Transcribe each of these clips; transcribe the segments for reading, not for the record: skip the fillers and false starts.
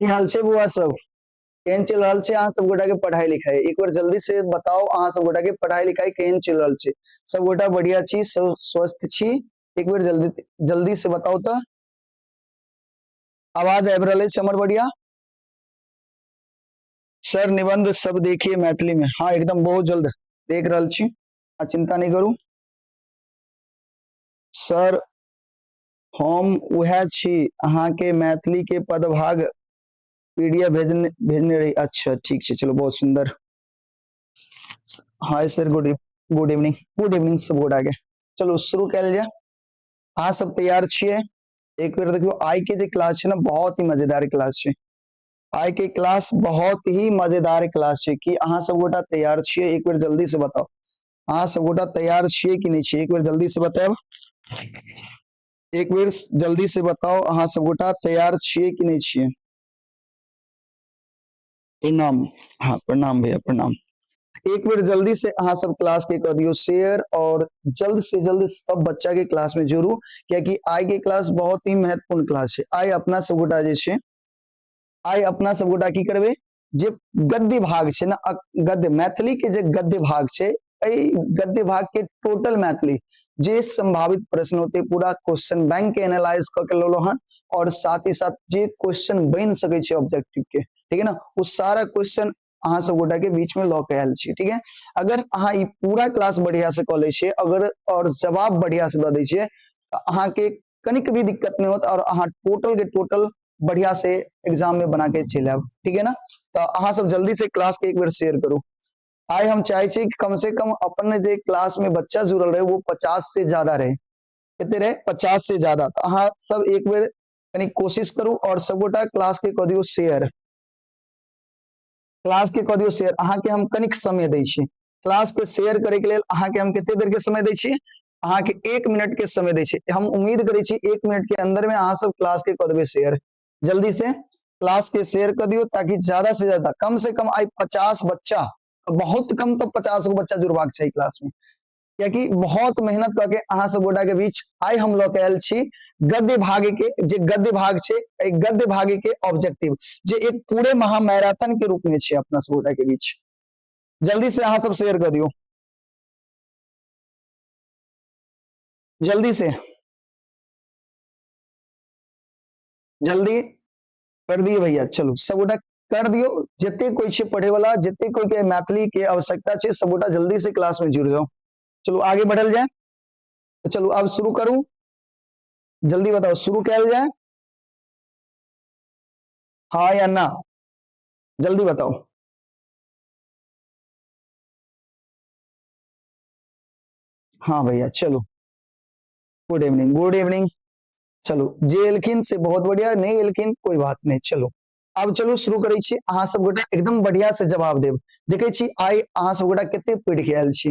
की हाल छै बौआ सब, केहन चलि रहल छै अहाँ सब गोटा के पढ़ाई लिखाई? एक बार जल्दी से बताओ अहाँ सब गोटा के पढ़ाई लिखाई केहन चलि रहल छै? सब गोटा बढ़िया छी, सब स्वस्थ छी? एक बेर जल्दी जल्दी से बताओ तऽ। आवाज आबि रहल अछि हमर बढ़िया? सर निबंध सब देखिए मैथिली में। हाँ एकदम बहुत जल्द देख रहल छी, आ चिंता नहीं करू। सर हम उएह छी अहाँके मैथिली के पदभाग पीडीएफ भेजने भेजने रही। अच्छा ठीक छै, चलो बहुत सुंदर। Hi sir, good good evening. Good evening सब गोटा के। चलो शुरू कयल जाय, अहाँ सब तैयार छियै? एक बेर देखियौ आइ के जे क्लास छै ने, बहुत ही मजेदार क्लास छै। आइ के क्लास बहुत ही मजेदार क्लास छै। कि अहाँ सब गोटा तैयार छियै? एक बेर जल्दी से बताउ, अहाँ सब गोटा तैयार छियै कि नहि छियै? एक बेर जल्दी से बतायब, एक बेर जल्दी से बताउ, अहाँ सब गोटा तैयार छियै कि नहि छियै? प्रणाम। हाँ प्रणाम भैया, प्रणाम। एक बेर जल्दी से अहाँ सब क्लास के कऽ दियौ शेयर और जल्द से जल्द सब बच्चा के क्लास में जोड़ू, कियाकि आइ के क्लास बहुत ही महत्वपूर्ण क्लास है। आइ अपना सब गोटा जे छै, आइ अपना सब गोटा की करबै, जे गद्य भाग छै ने, गद्य मैथिली के जे गद्य भाग छै, एहि गद्य भाग के टोटल मैथिली जे संभावित प्रश्न होते पूरा क्वेश्चन बैंक के एनालाइज कऽ के लेलहुँ हन, और साथ ही साथ जे क्वेश्चन बनि सकै छै ऑब्जेक्टिव के, ठीक है ना, ओ सारा क्वेश्चन अहाँ सब गोटा के बीच में लऽ के आयल छी, ठीक है। अगर अहाँ ई पूरा क्लास बढ़िया से कऽ लै छियै अगर और जवाब बढ़िया से दऽ दै छियै तऽ अहाँके कनिक भी दिक्कत नहीं होत और अहाँ टोटल के टोटल बढ़िया से एग्जाम में बना के चलि आयब, ठीक है ना। तो अहाँ सब जल्दी से क्लास के एक बेर शेयर करू। आइ हम चाहे छी कि कम से कम अपन जे क्लास में बच्चा जुड़ल रहे वो 50 से ज्यादा रहे। कते रहे? 50 से ज्यादा। तो अहाँ सब एक बेर कनी कोशिश करू और सबगोटा क्लास के कऽ दियौ शेयर, क्लास के कऽ दियौ शेयर। अहाँ के हम कनिक समय दै छी क्लास के शेयर करे के लेल। अहाँ के हम कते देर के समय दै छी? अहाँ के 1 मिनट के समय दै छी। हम उम्मीद करै छी 1 मिनट के अंदर में अहाँ सब क्लास के कऽ देबै शेयर। जल्दी से क्लास के शेयर कर दियो ताकि ज्यादा से ज्यादा, कम से कम आई 50 बच्चा, बहुत कम तो 50 गो बच्चा जुड़बाक चाही क्लास में, कियाकि बहुत मेहनत करके अहाँ सब गोटा के बीच आइ हम लऽ के आयल छी गद्य भाग के, जे गद्य भाग छै, एहि गद्य भाग के ऑब्जेक्टिव जे एक पूरे महामैराथन के रूप में छै अपना सब गोटा के बीच। जल्दी से अहाँ सब शेयर कर दियो, जल्दी से जल्दी कर दिए भैया। चलू सब गोटा कर दियो, जते कोई छे पढ़े वाला, जते कोई के मैथिली के आवश्यकता छे, सब गोटा जल्दी से क्लास में जुड़ जाओ। चलू आगे बढ़ल जाए। तो चलू अब शुरू करू, जल्दी बताओ शुरू कैल जाए हाँ या ना, जल्दी बताओ। हाँ भैया चलो, गुड इवनिंग, गुड इवनिंग। चलो जे एलखिन से बहुत बढ़िया, नहीं एलखिन कोई बात नहीं। चलो अब चलू शुरू करै छी। अहाँ सब गोटा एकदम बढ़िया से जवाब देब। देखै छी आइ अहाँ सब गोटा कते पढ़ि के आयल छी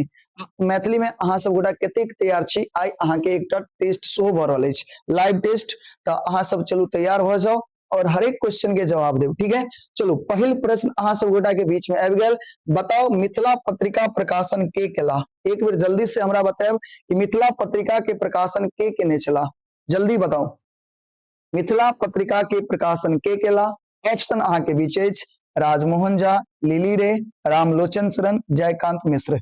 मैथिली में, अहाँ सब गोटा कतेक तैयार छी। आइ अहाँ के एकटा टेस्ट सेहो भऽ रहल अछि, लाइव टेस्ट। तऽ अहाँ सब चलू तैयार भऽ जाउ और हरेक क्वेश्चन के जवाब देब, ठीक है। चलू पहिल प्रश्न अहाँ सब गोटा के बीच में आबि गेल। बताओ मिथिला पत्रिका प्रकाशन के केला? एक बेर जल्दी से हमरा बतायब कि मिथिला पत्रिका के प्रकाशन के केने छला, जल्दी बताओ। मिथिला पत्रिका के प्रकाशन के केला? ऑप्शन अहाँ के बीच अछि राजमोहन झा, लिली रे, रामलोचन शरण, जयकांत मिश्र।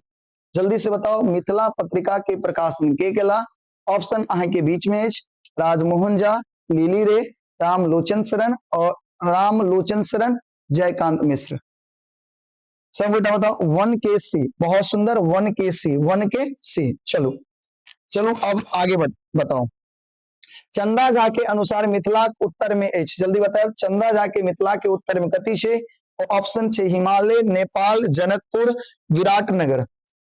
जल्दी से बताओ मिथिला पत्रिका के प्रकाशन के केला? ऑप्शन अहाँ के बीच में अछि राजमोहन झा, लिली रे, रामलोचन शरण और रामलोचन शरण, जयकांत मिश्र। सब गोटा बताओ। 1 के सी, बहुत सुंदर, 1 के सी, 1 के सी। चलो चलो अब आगे बताओ। चंदा झा के अनुसार मिथिला उत्तर में अछि, जल्दी बताओ। चंदा झा के मिथिला के उत्तर में कथी छै? ऑप्शन छै हिमालय, नेपाल, जनकपुर, विराटनगर।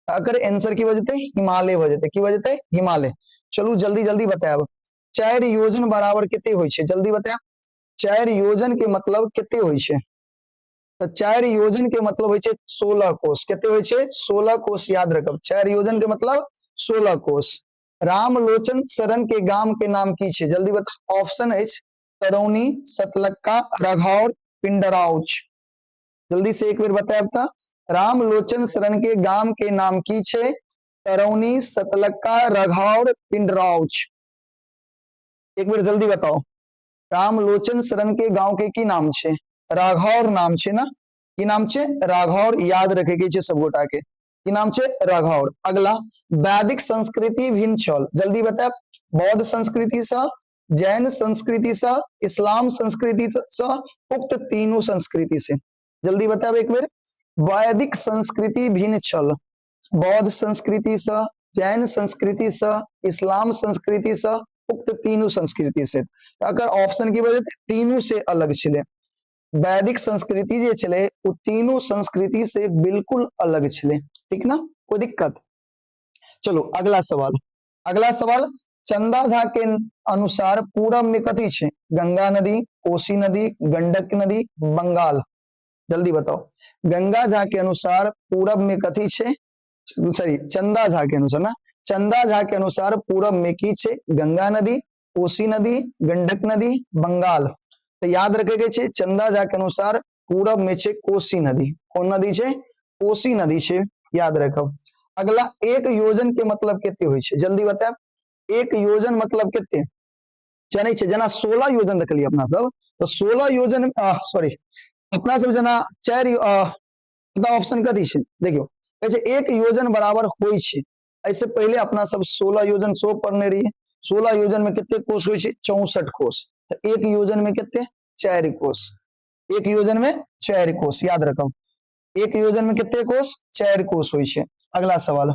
अगर आंसर की भऽ जेतै? हिमालय भऽ जेतै। की भऽ जेतै? हिमालय। चलू जल्दी जल्दी बतायब। 4 योजन बराबर कते होइ छै? जल्दी बतायब। 4 योजन के मतलब कते होइ छै? तऽ 4 योजन के मतलब होइ छै 16 कोस। कते होइ छै? 16 कोस, याद रखब। 4 योजन के मतलब 16 कोस। रामलोचन शरण के गाम के नाम की छै? जल्दी बताउ। ऑप्शन अछि तरौनी, सतलक्का, रघौर, पिंडराउच। जल्दी से एक बेर बतायब तऽ रामलोचन शरण के गाम के नाम की छै? तरौनी, सतलक्का, रघौर, पिंडराउच। एक बेर जल्दी बताओ, रामलोचन शरण के गांव के की नाम छै? राघौर नाम छै ना। की नाम छै? राघौर। याद रखे के छै सब गोटा के, की नाम छै? राघौर। अगला, वैदिक संस्कृति भिन्न छल, जल्दी बतायब। बौद्ध संस्कृति से, जैन संस्कृति से, इस्लाम संस्कृति से, उक्त तीनों संस्कृति से। जल्दी बतायब एक बेर। वैदिक संस्कृति भिन्न छल, बौद्ध संस्कृति से, जैन संस्कृति से, इस्लाम संस्कृति से, उक्त तीनों संस्कृति से। अगर ऑप्शन की वजह तीनों से अलग छलै। वैदिक संस्कृति जे छलै ओ तीनों संस्कृति से बिल्कुल अलग छलै, ठीक ना? कोई दिक्कत? चलो अगला सवाल। अगला सवाल, चंदा झा के अनुसार पूरब में कथी छै? गंगा नदी, कोसी नदी, गंडक नदी, बंगाल। जल्दी बताओ, गंगा झा के अनुसार पूरब में कथी छै? सॉरी, चंदा झा के अनुसार ना, चंदा झा के अनुसार पूरब में की छै? गंगा नदी, कोसी नदी, गंडक नदी, बंगाल। तो याद रखे के छै, चंदा झा के अनुसार पूरब में छै कोसी नदी। कोन नदी छै? कोसी नदी छै, याद रखब। अगला, एक योजन के मतलब कते होइ छै? जल्दी बतायब। एक योजन मतलब कते जानै छै? जेना 16 योजन देखलियै अपना सब, तो 16 योजन, सॉरी, अपना सब जेना 4 ऑप्शन कथी छै? देखियौ, कहै छै एक योजन बराबर होइ छै। एहिसे पहिले अपना सब 16 योजन सो पढ़ने रहियै। 16 योजन में कते कोष होइ छै? 64 कोष। तो एक योजन में कते? 4 कोष। एक योजन में 4 कोष, याद रखब। एक योजन में कते कोष? 4 कोष होइ छै। अगला सवाल,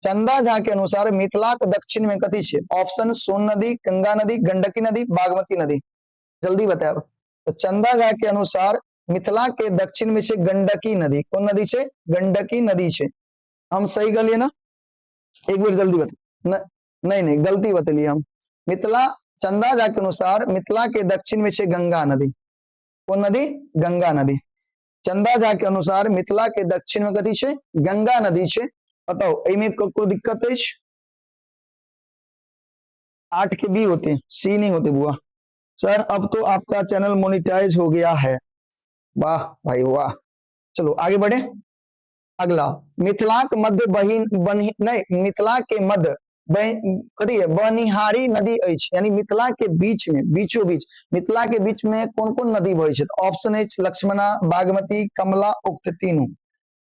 चंदा झा के अनुसार मिथिलाक दक्षिण में कथी छै? ऑप्शन सोन नदी, गंगा नदी, गंडकी नदी, बागमती नदी। जल्दी बतायब। तो चंदा झा के अनुसार मिथिला के दक्षिण में छै गंडकी नदी। कोन नदी छै? गंडकी नदी छै। हम सही कहलिए ना? एक बेर जल्दी बता। नहीं नहीं, गलती बतेलिए हम। मिथिला, चंदा झा के अनुसार मिथिला के दक्षिण में छै गंगा नदी। कोन नदी? गंगा नदी। चंदा झा के अनुसार मिथिला के दक्षिण में कथी छै? गंगा नदी छै। बताओ, एहिमे ककरो दिक्कत अछि? 8 के बी होते, सी नहीं होते बुआ। सर, अब तो आपका चैनल मोनिटाइज हो गया है। वाह भाई वाह। चलो आगे बढ़े। अगला, मिथिलाक मध्य बहिन बनी नहीं, मिथिला के मध्य कथी है? बनिहारी नदी अछि। यानी मिथिला के बीच में, बीचों बीच, मिथिला के बीच में कौन कौन नदी बहै छै? ऑप्शन अछि लक्ष्मणा, बागमती, कमला, उक्त तीनू।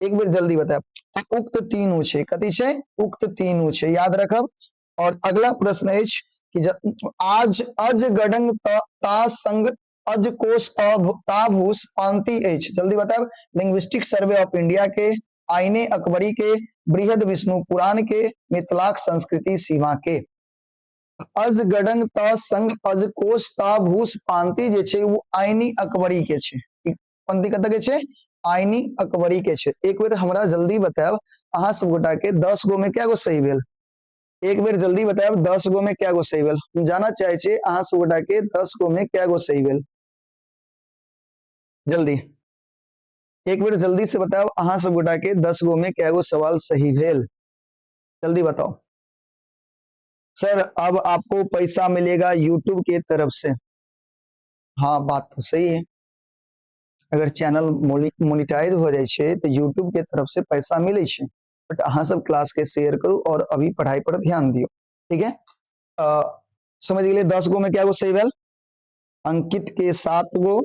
एक बेर जल्दी बतायब। तो उक्त तीनू छै। कथी छै? उक्त तीनू छै, याद रखब। और अगला प्रश्न अछि कि आज अज गडंग ता संग अज कोश ताभूष पांति अछि। जल्दी बतायब। लिंग्विस्टिक सर्वे ऑफ इंडिया के, आईने अकबरी के, बृहद विष्णु पुराण के, मिथिलाक संस्कृति सीमा के। अज गडंग ता संग अज कोश ताभूष पांति जे छै वो आईनी अकबरी के छै। पंक्ति कतऽ के छै? आईनी अकबरी के छै। एक बेर हमरा जल्दी बतायब, अहाँ सब गोटा के 10 गो में क्या गो सही भेल? एक बेर जल्दी बतायब, 10 गो में क्या गो सही भेल? हम जाना चाहे छी, अहाँ सब गोटा के 10 गो में क्या गो सही भेल? जल्दी एक बेर जल्दी से बताओ, अहाँ सब गोटा के 10 गो में क्या गो सवाल सही भेल? जल्दी बताओ। सर, अब आपको पैसा मिलेगा यूट्यूब के तरफ से। हाँ, बात तो सही है। अगर चैनल मोनिटाइज हो जाइ छै तो यूट्यूब के तरफ से पैसा मिले छै। बट अहाँ सब क्लास के शेयर करू और अभी पढ़ाई पर ध्यान दियो, ठीक है? समझ गेलियै? 10 गो में क्या गो सही भेल? अंकित के 7 गो,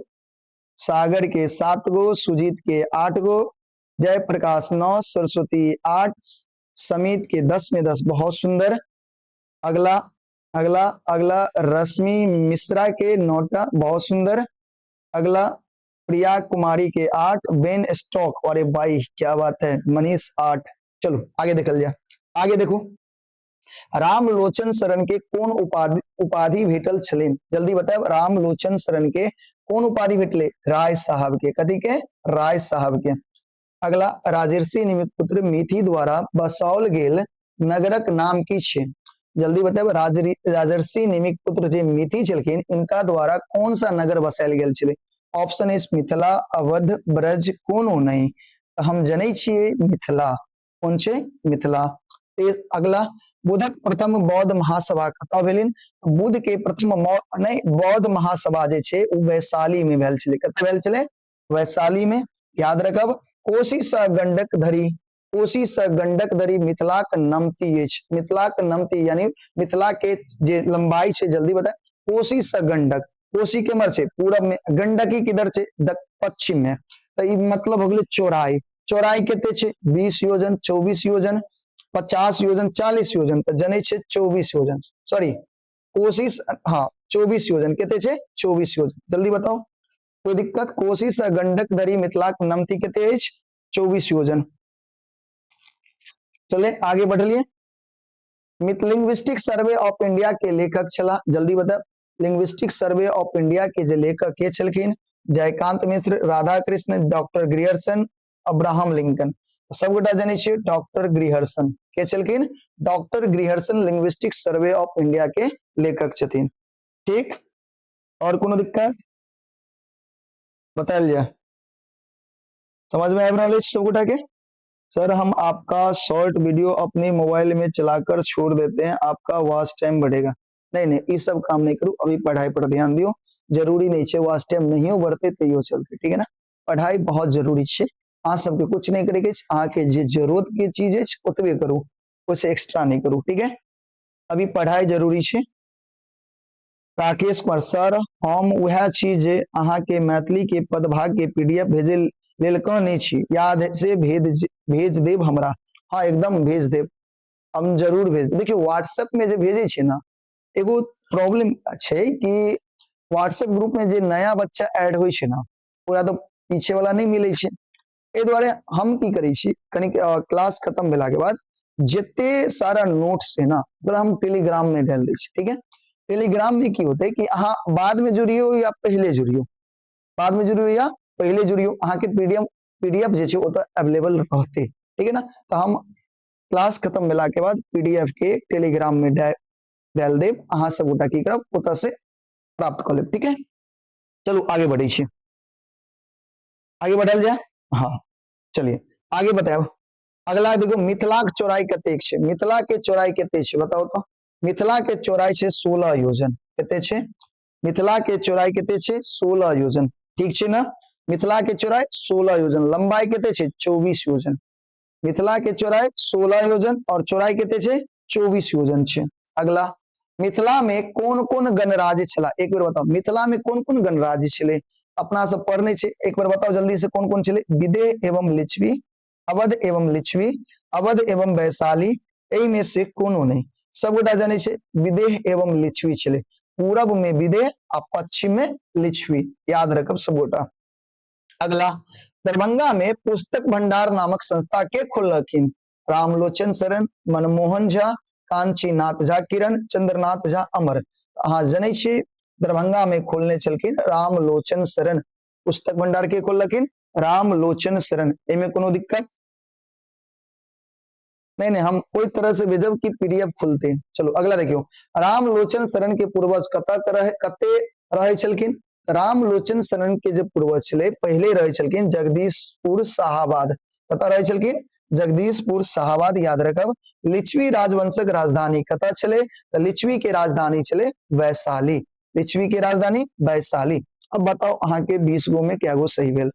सागर के 7 गो, सुजीत के 8 गो, जयप्रकाश 9, सरस्वती 8, समीत के 10 में 10। बहुत सुंदर। अगला, अगला, अगला, रश्मि मिश्रा के 9टा। बहुत सुंदर। अगला, प्रिया कुमारी के 8, बेन स्टॉक, अरे भाई क्या बात है, मनीष 8। चलो आगे देखल जाए। आगे देखो, रामलोचन शरण के कौन उपाधि उपाधि भेटल छलनि? जल्दी बतायब। रामलोचन शरण के कौन उपाधि भेटले? राय साहब के। कथी के? राय साहब के। अगला, राजर्षि निमित पुत्र मिथि द्वारा बसाओल गेल नगरक नाम की छै? जल्दी बतायब। राजर्षि निमिक पुत्र जे मिथि छलखिन, इनका द्वारा कौन सा नगर बसायल गेल छलै? Option is Mithila, Awadh, Braj, कोनो नहीं। तऽ हम जनै छियै मिथिला। कोन छै? मिथिला। अगला, बुधक प्रथम बौद्ध महासभा कतऽ भेलनि? बुद्ध के प्रथम नहीं, बौद्ध महासभा जे छै ओ वैशाली में भेल छलै। कतऽ भेल छलै? वैशाली में, याद रखब। कोसी से गंडक धरि, कोसी से गंडक धरि मिथिलाक नमती अछि। मिथिलाक नमती यानी मिथिला के जे लंबाई छै, जल्दी बताए। कोसी से गंडक, कोसी केम्हर छै? पूरब में। गंडकी किधर छै? पश्चिम में। तऽ ई मतलब हो गेलै चौड़ाई। चौड़ाई कते छै? 20 योजन, 24 योजन, 50 योजन, 40 योजन। तऽ जनै छै 24 योजन, सॉरी कोसी, हाँ 24 योजन। कते छै? 24 योजन। जल्दी बताओ, कोई दिक्कत? कोसी से गंडक धरि मिथिलाक नमती कते अछि? 24 योजन। चले आगे बढ़लिए। लिंग्विस्टिक सर्वे ऑफ इंडिया के लेखक छला, जल्दी बताओ। लिंग्विस्टिक सर्वे ऑफ इंडिया के जे लेखक के छलखिन? Jaykant Mishra, Radha Krishna, doctor Grierson, Abraham Lincoln. सबगोटा जानै छियै डॉक्टर ग्रियर्सन के छलखिन। Doctor Grierson linguistic survey of India के लेखक छथिन। ठीक, और कोनो दिक्कत बतायल जाय? समझ में आबि रहल अछि सबगोटा के? सर, हम आपका शॉर्ट वीडियो अपने मोबाइल में चलाकर छोड़ देते हैं, आपका वॉच टाइम बढ़ेगा। नहीं नहीं, ई सब काम नहीं करू। अभी पढ़ाई पर ध्यान दियो। जरूरी नहीं छै, वॉच टाइम नहियो बढ़ते तैयो चलते, ठीक है ना? पढ़ाई बहुत जरूरी छै। अहाँ सबके कुछ नहीं करे के अछि, अहाँके जे जरूरत के चीज अछि ओतबे करू, ओहिसे एक्स्ट्रा नहीं करू, ठीक है? अभी पढ़ाई जरूरी छै। राकेश कुमार सर, हम वएह छी जे अहाँके मैथिली के पदभाग के पीडीएफ भेजे लेल कहने छी, याद से भेज भेज देब हमरा। हाँ, एकदम भेज देब, हम जरूर भेज। देखियौ, व्हाट्सएप में जे भेजै छै ना, एगो प्रॉब्लम छै कि व्हाट्सएप ग्रुप में जे नया बच्चा ऐड होइ छै ना, ओकरा तऽ पीछे वाला नहि मिलै छै। एहि दुआरे हम की करै छी, कनिक क्लास खत्म भेला के बाद जते सारा नोट्स छै ना, ओकरा हम टेलीग्राम में डालि दै छी, ठीक है? टेलीग्राम में की होतै कि अहाँ बाद में जुड़ियौ या पहिले जुड़ियौ, बाद में जुड़ियौ या पहिले जुड़ियौ, अहाँके पीडीएफ पीडीएफ जे छै ओतऽ अवेलेबल रहतै, ठीक है ना? तऽ हम क्लास खत्म भेला के बाद पीडीएफ के टेलीग्राम में डालि देब। अहाँ सब गोटा की करब, ओतऽ से प्राप्त कऽ लेब, ठीक है? चलू आगे बढ़ै छी। आगे बढ़ल जाय? हाँ, चलिए आगे बतायब। अगला देखो, मिथिलाक चौड़ाई कतेक छै? मिथिला के चौड़ाई कते छै, बताओ तो। मिथिला के चौड़ाई छै 16 योजन। कते छै? मिथिला के चौड़ाई कते छै? 16 योजन, ठीक छै ना? मिथिला के चौड़ाई 16 योजन। लंबाई कते छै? 24 योजन। मिथिला के चौड़ाई 16 योजन और चौड़ाई कते छै? 24 योजन छै। अगला, मिथिला में कोन कोन गणराज्य छला? एक बेर बताओ, मिथिला में कोन कोन गणराज्य छलै? अपना सब पढ़ने छै, एक बेर बताओ जल्दी से, कोन कोन छलै? विदेह एवं लिच्छवी, अवध एवं लिच्छवी, अवध एवं वैशाली, एहि में से कोनो नहीं। सबगोटा जानै छै, विदेह एवं लिच्छवी छलै। पूरब में विदेह आ पश्चिम में लिच्छवी, याद रखब सबगोटा। अगला, दरभंगा में पुस्तक भंडार नामक संस्था के खोललखिन? रामलोचन शरण, मनमोहन झा, कांचीनाथ झा किरण, चंद्रनाथ झा अमर। अहाँ जनै छी, दरभंगा में खोलने छलखिन रामलोचन शरण। पुस्तक भंडार के खोललखिन? रामलोचन शरण। एहिमे कोनो दिक्कत नहीं? नहीं, हम कोई तरह से भेजब कि पीडीएफ खुलते। चलो अगला देखियो, रामलोचन शरण के पूर्वज कतऽ रहे, कते रहे छलखिन? रामलोचन शरण के जे पूर्वज छलै, पहिले रहे छलखिन जगदीशपुर शाहाबाद। कतऽ रहे छलखिन? जगदीशपुर शाहाबाद, याद रखब। लिच्छवी राजवंशक राजधानी कतऽ छलै? तऽ लिच्छवी के राजधानी छलै वैशाली। लिच्छवी के राजधानी वैशाली। अब बताओ, अहाँके 20 गो में क्या गो सही भेल?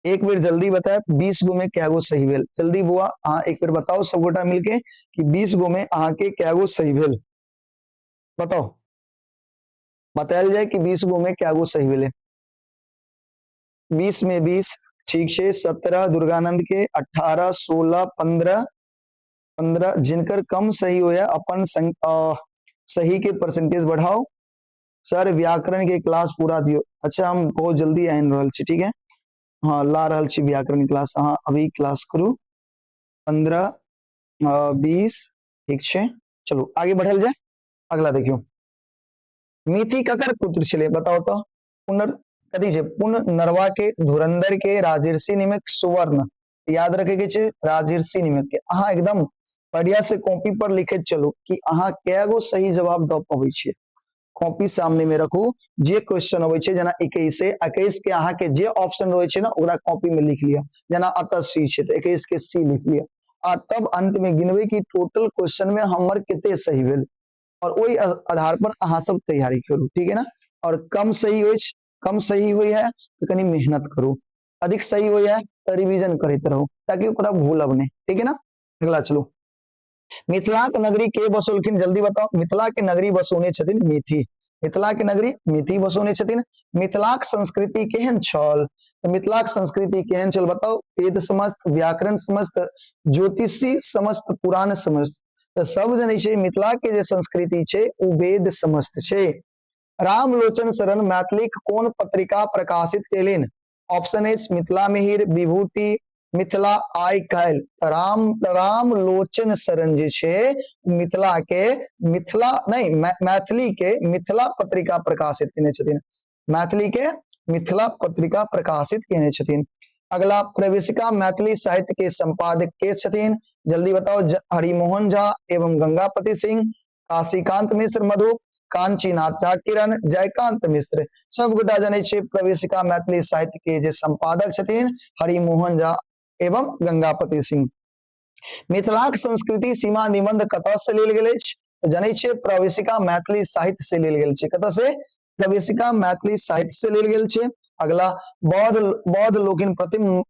एक बेर जल्दी बतायब, 20 गो में क्या गो सही भेल? जल्दी बुआ, अहाँ एक बेर बताओ सब गोटा मिलके कि 20 गो में अहाँके क्या गो सही भेल। बताओ, बतायल जाय कि 20 गो में क्या गो सही भेलै। 20 में 20 ठीक छै। 17 दुर्गानंद के, 18, 16, 15, 15। जिनकर कम सही होया, अपन सही के परसेंटेज बढ़ाओ। सर, व्याकरण के क्लास पूरा दियो। अच्छा, हम बहुत जल्दी आनि रहल छी, ठीक है? हाँ, ला रहल छी व्याकरण क्लास। अहाँ अभी क्लास करू। 15, 20, ठीक छै। चलू आगे बढ़ल जाय। अगला देखियो, मिथि ककर पुत्र छलै, बताओ तो। पुनर कथी छै? पुनर्नरवा के, धुरंधर के, राजर्षि निमिक, सुवर्ण। याद रखे के छै राजर्षि निमिक के। अहाँ एकदम बढ़िया से कॉपी पर लिखैत चलू कि अहाँ कै गो सही जवाब दऽ पबै छियै। कॉपी सामने में रखू, जे क्वेश्चन अबै छै, जेना 21, 21 के अहाँके जे ऑप्शन रहै छै ने, ओकरा कॉपी में लिख लिअ। जेना अतः सी छै तऽ 21 के सी लिख लिअ आ तब अंत में गिनबै कि टोटल क्वेश्चन में हमर कते सही भेल और ओहि आधार पर अहाँ सब तैयारी करू, ठीक है ना? और कम सही होइ, कम सही होइ है तऽ कनी मेहनत करू, अधिक सही होइ है तऽ रिवीजन करैत रहू ताकि ओकरा भूलब नहि, ठीक है ना? अगला चलू, मिथिलाक नगरी के बसौलखिन? जल्दी बताओ। मिथिला के नगरी बसौने छथिन मिथि। मिथिला के नगरी मिथि बसौने छथिन। मिथिलाक संस्कृति केहन छल? तऽ मिथिलाक संस्कृति केहन छल बताउ? वेद समस्त, व्याकरण समस्त, ज्योतिषी समस्त, पुराण समस्त। तऽ सब जनै छै मिथिला के जे संस्कृति छै ओ वेद समस्त छै। रामलोचन शरण मैथिलीक कोन पत्रिका प्रकाशित केलनि? ऑप्शन अछि मिथिला मिहिर, विभूति, मिथिला आइ काल्हि। रामलोचन शरण जे छै मिथिला के मिथिला नहीं मैथिली के मिथिला पत्रिका प्रकाशित केने छथिन। मैथिली के मिथिला पत्रिका प्रकाशित केने छथिन। अगला, प्रवेशिका मैथिली साहित्य के संपादक के छथिन? जल्दी बताओ। हरिमोहन झा एवं गंगापति सिंह, काशीकांत मिश्र मधु, कांचीनाथ झा किरण, जयकांत मिश्र। सब गोटा जानै छियै प्रवेशिका मैथिली साहित्य के जे संपादक छथिन हरिमोहन झा एवं गंगापति सिंह। मिथिलाक संस्कृति सीमा निबंध कतऽ से लेल गेल अछि? जानै छियै प्रवेशिका मैथिली साहित्य से लेल गेल छै। कतऽ से? प्रवेशिका मैथिली साहित्य से लेल गेल छै। अगला, बौद्ध बौद्ध लोकनि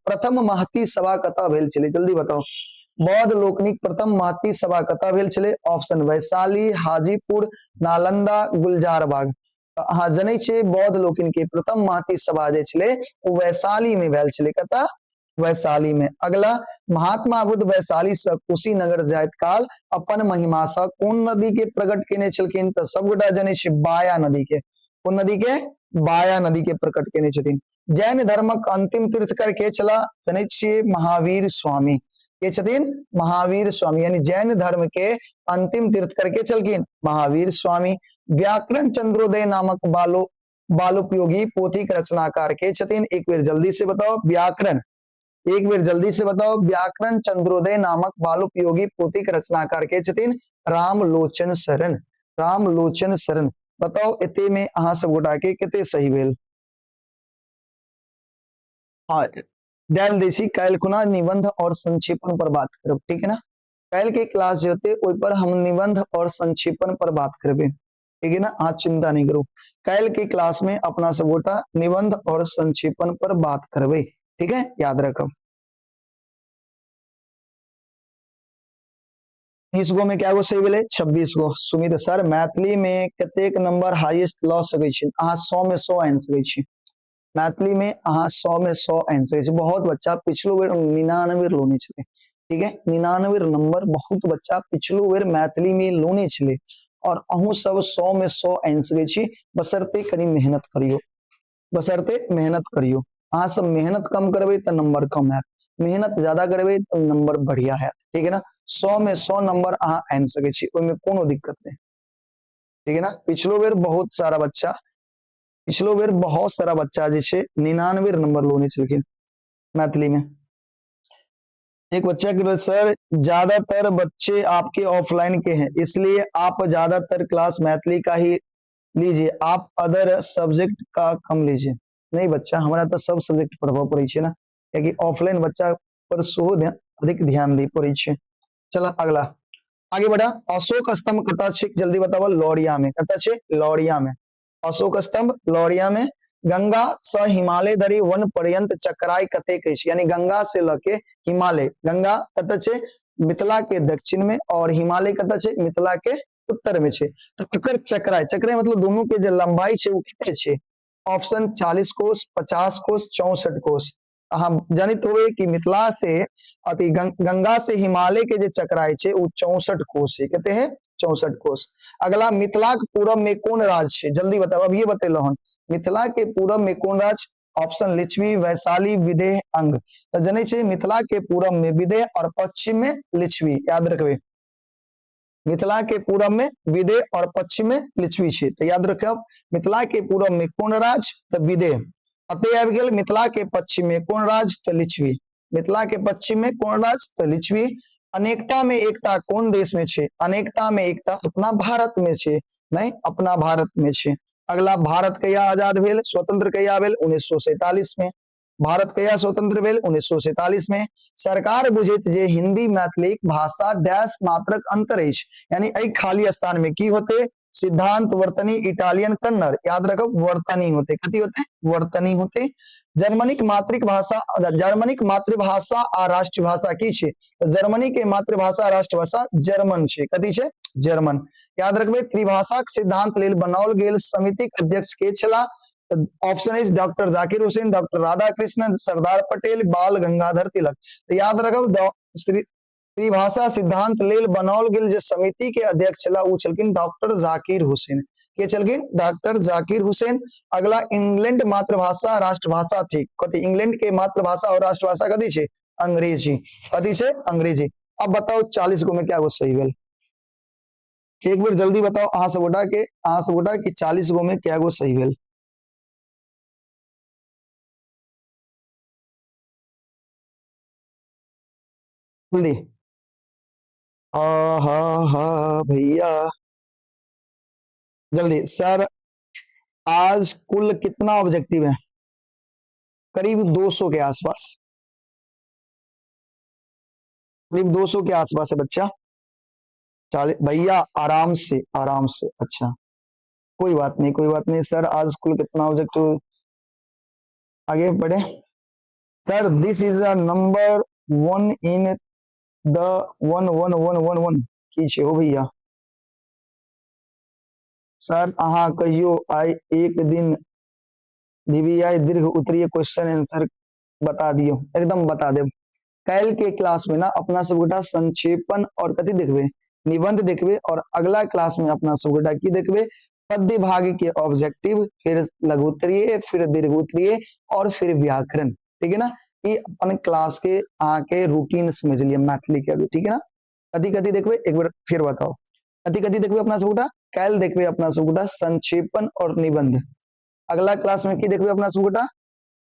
प्रथम महती सभा कतऽ भेल छलै? जल्दी बताउ। बौद्ध लोकनिक प्रथम महती सभा कतऽ भेल छलै? ऑप्शन वैशाली, हाजीपुर, नालंदा, गुलजारबाग। तऽ अहाँ जनै छियै बौद्ध लोकनि के प्रथम महती सभा जे छलै ओ वैशाली में भेल छलै। कतऽ? वैशाली में। अगला, महात्मा बुद्ध वैशाली से कुशीनगर जाइत काल अपन महिमा से कोन नदी के प्रकट केने छलखिन? तऽ सबगोटा जनै छियै बाया नदी के। कोन नदी के? बाया नदी के प्रकट केने छथिन। जैन धर्मक अंतिम तीर्थकर के छला? जनै छियै महावीर स्वामी। के छथिन? महावीर स्वामी। यानी जैन धर्म के अंतिम तीर्थकर के छलखिन? महावीर स्वामी। व्याकरण चंद्रोदय नामक बालोपयोगी पोथी के रचनाकार के छथिन? एक बेर जल्दी से बताओ। व्याकरण, एक बेर जल्दी से बताओ, व्याकरण चंद्रोदय नामक बालोपयोगी पोथी के रचनाकार के छथिन? रामलोचन शरण। रामलोचन शरण। बताओ एते में अहाँ सब गोटा के कते सही भेल? हाँ, डाल दै छी। काल्हि खुना निबंध और संक्षेपण पर बात करब, ठीक है ना? काल्हि के क्लास जे होते ओहि पर हम निबंध और संक्षेपण पर बात करबे, ठीक है ना? अहाँ चिंता नहीं करू, काल्हि के क्लास में अपना सब गोटा निबंध और संक्षेपण पर बात करबे, ठीक है? याद रखब। 30 गो में क्या गो सही भेलै? 26 गो। सुमित सर, मैथिली में कतेक नंबर हाईएस्ट लऽ सकै छी? अहाँ 100 में 100 आनि सकै छी। मैथिली में अहाँ 100 में 100 आनि सकै छी। बहुत बच्चा पिछलो बेर 99 लोने छलै, ठीक है? 99 नंबर बहुत बच्चा पिछलो बेर मैथिली में लोने छलै और अहूँ सब 100 में 100 आनि सकै छी, बशर्ते कनि मेहनत करियौ, बशर्ते मेहनत करियौ। अहाँ सब मेहनत कम करबै तऽ नंबर कम हैत, मेहनत ज्यादा करबै तऽ नंबर बढ़िया हैत, ठीक है ना? 100 में 100 नंबर अहाँ आनि सकै छी, ओहिमे कोनो दिक्कत नहि, ठीक है ना? पिछलो बेर बहुत सारा बच्चा, पिछलो बेर बहुत सारा बच्चा जे छै 99 नंबर लोने छलखिन मैथिली में। एक बच्चा के सर ज्यादातर बच्चे आपके ऑफलाइन के हैं, इसलिए आप ज्यादातर क्लास मैथिली का ही लीजिए, आप अदर सब्जेक्ट का कम लीजिए। नहीं बच्चा, हमरा तो सब सब्जेक्ट पढ़बऽ पड़ै छै ना, कियाकि ऑफलाइन बच्चा पर सेहो अधिक ध्यान दै पड़ै छै। चल अगला, आगे बढ़ा। अशोक स्तंभ कतऽ छै? जल्दी बताबऽ। लौरिया में। कतऽ छै? लौरिया में। अशोक स्तंभ लौरिया में। गंगा से हिमालय धरि वन पर्यंत चक्राई कतेक अछि? यानी गंगा से लऽ के हिमालय, गंगा कतऽ छै? मिथिला के दक्षिण में, और हिमालय कतऽ छै? मिथिला के उत्तर में छै। तऽ एकर चक्राई, चक्राई मतलब दोनों के जे लंबाई छै ओ कते छै? ऑप्शन 40 कोस, 50 कोस, 64 कोस। अहाँ जनित होबे कि मिथिला से अथी गंगा से हिमालय के जे चक्राई छै ओ 64 कोस छै। कते है? 64 कोस। अगला, मिथिला के पूरब में कोन राज्य छै? जल्दी बताओ, अभी बतेलो हन। मिथिला के पूरब में कोन राज्य? ऑप्शन लिच्छवी, वैशाली, विदेह, अंग। तऽ जनै छै मिथिला के पूरब में विदेह और पश्चिम में लिच्छवी, याद रखबे। मिथिला के पूरब में विदेह और पश्चिम में लिच्छवी छै, तऽ याद रखब मिथिला के पूरब में कोन राज्य? तऽ विदेह। अते आबि गेल मिथिला के पश्चिम में कोन राज्य? तऽ लिच्छवी। मिथिला के पश्चिम में कोन राज्य? तऽ लिच्छवी। अनेकता में एकता कोन देश में छै? अनेकता में एकता अपना भारत में छै, नहीं अपना भारत में छै। अगला, भारत कहिया आजाद भेल, स्वतंत्र कहिया भेल? 1947 में। भारत कहिया स्वतंत्र भेल? 1947 में। सरकार बुझैत जे हिंदी मैथिली भाषा डैश मात्रक अंतर अछि, यानी एहि खाली स्थान में की होते? सिद्धांत, वर्तनी, इटालियन, कन्नड़। याद रखब वर्तनी होते। कथी होते? वर्तनी होते। जर्मनीक मातृभाषा, जर्मनीक मातृभाषा आ राष्ट्रभाषा की छै? जर्मनी के मातृभाषा राष्ट्रभाषा जर्मन छै। कथी छै? जर्मन। याद रखबै, त्रिभाषाक सिद्धांत लेल बनाओल गेल समितिक अध्यक्ष के छलाह? ऑप्शन अछि डॉक्टर जाकिर हुसैन, डॉक्टर राधाकृष्णन, सरदार पटेल, बाल गंगाधर तिलक। तो याद रखब, त्रिभाषा सिद्धांत लेल बनाओल गेल जे समिति के अध्यक्ष छलाह ओ छलखिन डॉक्टर जाकिर हुसैन। के छलखिन? डॉक्टर जाकिर हुसैन। अगला, इंग्लैंड मातृभाषा राष्ट्रभाषा थी कथी? इंग्लैंड के मातृभाषा और राष्ट्रभाषा कथी छै? अंग्रेजी। कथी छै? अंग्रेजी। अब बताओ 40 गो में क्या गो सही भेल? एक बेर जल्दी बताओ अहाँ सब गोटा के, अहाँ सब गोटा कि 40 गो में क्या गो सही भेल? जल्दी। हा हा हा भैया जल्दी। सर आज कुल कितना ऑब्जेक्टिव है? करीब 200 के आसपास, करीब 200 के आसपास है बच्चा। 40 भैया आराम से, आराम से। अच्छा कोई बात नहीं, कोई बात नहीं। सर आज कुल कितना ऑब्जेक्टिव? आगे बढ़े। Sir this is the number 1 in the 1 1 1 1 1 की छे हो भैया? सर अहाँ कहियो आइ एक दिन वीवीआई दीर्घ उत्तरीय क्वेश्चन आंसर बता दियो। एकदम बता देब। काल्हि के क्लास में ना अपना सब गोटा संक्षेपण और कथी देखबे? निबंध देखबे। और अगला क्लास में अपना सब गोटा की देखबे? पद्य भाग के ऑब्जेक्टिव, फिर लघुत्तरीय, फिर दीर्घोत्तरीय और फिर व्याकरण। ठीक है ना? ये अपन क्लास के आके रूटीन समझ लिया मैथिली के अभी। ठीक है ना? कथी कथी देखबे एक बार फिर बताओ। कथी कथी देखबे अपना सब गोटा? काल्हि देखबे अपना सब गोटा संक्षेपण और निबंध। अगला क्लास में की देखबे अपना सब गोटा?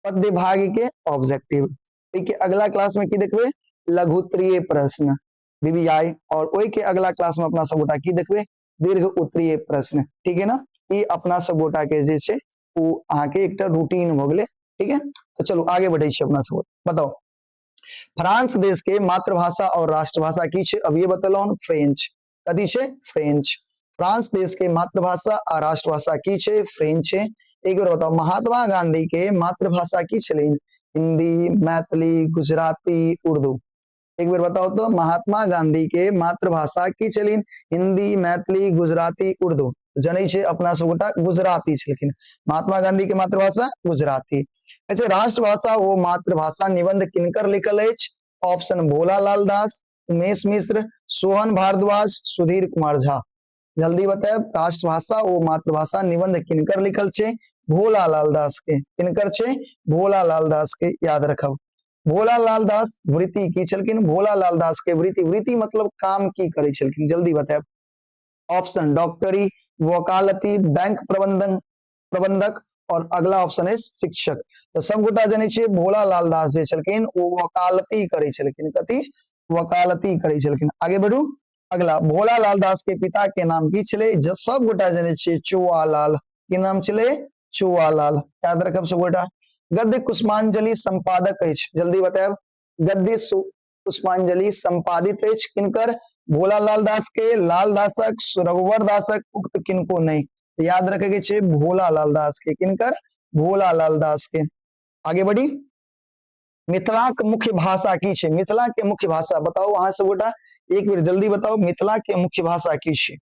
पद्य भाग के ऑब्जेक्टिव। ठीक है, अगला क्लास में की देखबे? लघुत्तरीय प्रश्न वीवीआई। और ओहि के अगला क्लास में अपना सब गोटा की देखबे? दीर्घ उत्तरीय प्रश्न। ठीक है ना? ई अपना सब गोटा के जे छै ओ अहाँ के एकटा रूटीन भ गेलै। ठीक है, तो चलू आगे बढ़ै छी अपना सब। बताओ फ्रांस देश के मातृभाषा और राष्ट्रभाषा की छै? अब ये बतेलहुँ फ्रेंच। कथी छै? फ्रेंच। फ्रांस देश के मातृभाषा आ राष्ट्रभाषा की छै? फ्रेंच छै। एक बेर बताओ महात्मा गांधी के मातृभाषा की छलनि? हिंदी, मैथिली, गुजराती, उर्दू। एक बेर बताओ तो महात्मा गांधी के मातृभाषा की छलनि? हिंदी, मैथिली, गुजराती, उर्दू। जनै छै अपना सब गोटा गुजराती छलखिन। महात्मा गांधी के मातृभाषा गुजराती। अच्छा, राष्ट्रभाषा वो मातृभाषा निबंध किनकर लिखल अछि? ऑप्शन भोला लाल दास, उमेश मिश्र, सोहन भारद्वाज, सुधीर कुमार झा। जल्दी बतायब राष्ट्रभाषा ओ मातृभाषा निबंध किनकर लिखल छै? भोला लाल दास के। किनकर छै? भोला लाल दास के। याद रखब। भोला लाल दास वृत्ति की छलखिन? भोला लाल दास के वृत्ति, वृत्ति मतलब काम की करे छलखिन? जल्दी बतायब। ऑप्शन डॉक्टरी, वकालती, बैंक प्रबंधन प्रबंधक और अगला ऑप्शन है शिक्षक। तो सब गोटा जनै छियै भोला लाल दास जे छलखिन ओ वकालती करै छलखिन। कथी? वकालती करै छलखिन। आगे बढ़ू। अगला, भोला लाल दास के पिता के नाम की छलै? सब गोटा जनै छियै चुआ लाल। की नाम छलै? चुआ लाल। याद रखब सब गोटा। गद्य पुष्पांजलि संपादक अछि। जल्दी बतायब। गद्य पुष्पांजलि संपादित अछि किनकर? भोला लाल दास के, लाल दासक, रघुवर दासक, उक्त किनको नहीं। याद रखे के छै भोला लाल दास के। किनकर? भोला लाल दास के। आगे बढ़ी। मिथिलाक मुख्य भाषा की छै? मिथिला के मुख्य भाषा बताओ अहाँ सब गोटा, एक बेर जल्दी बताओ मिथिला के मुख्य भाषा की छै?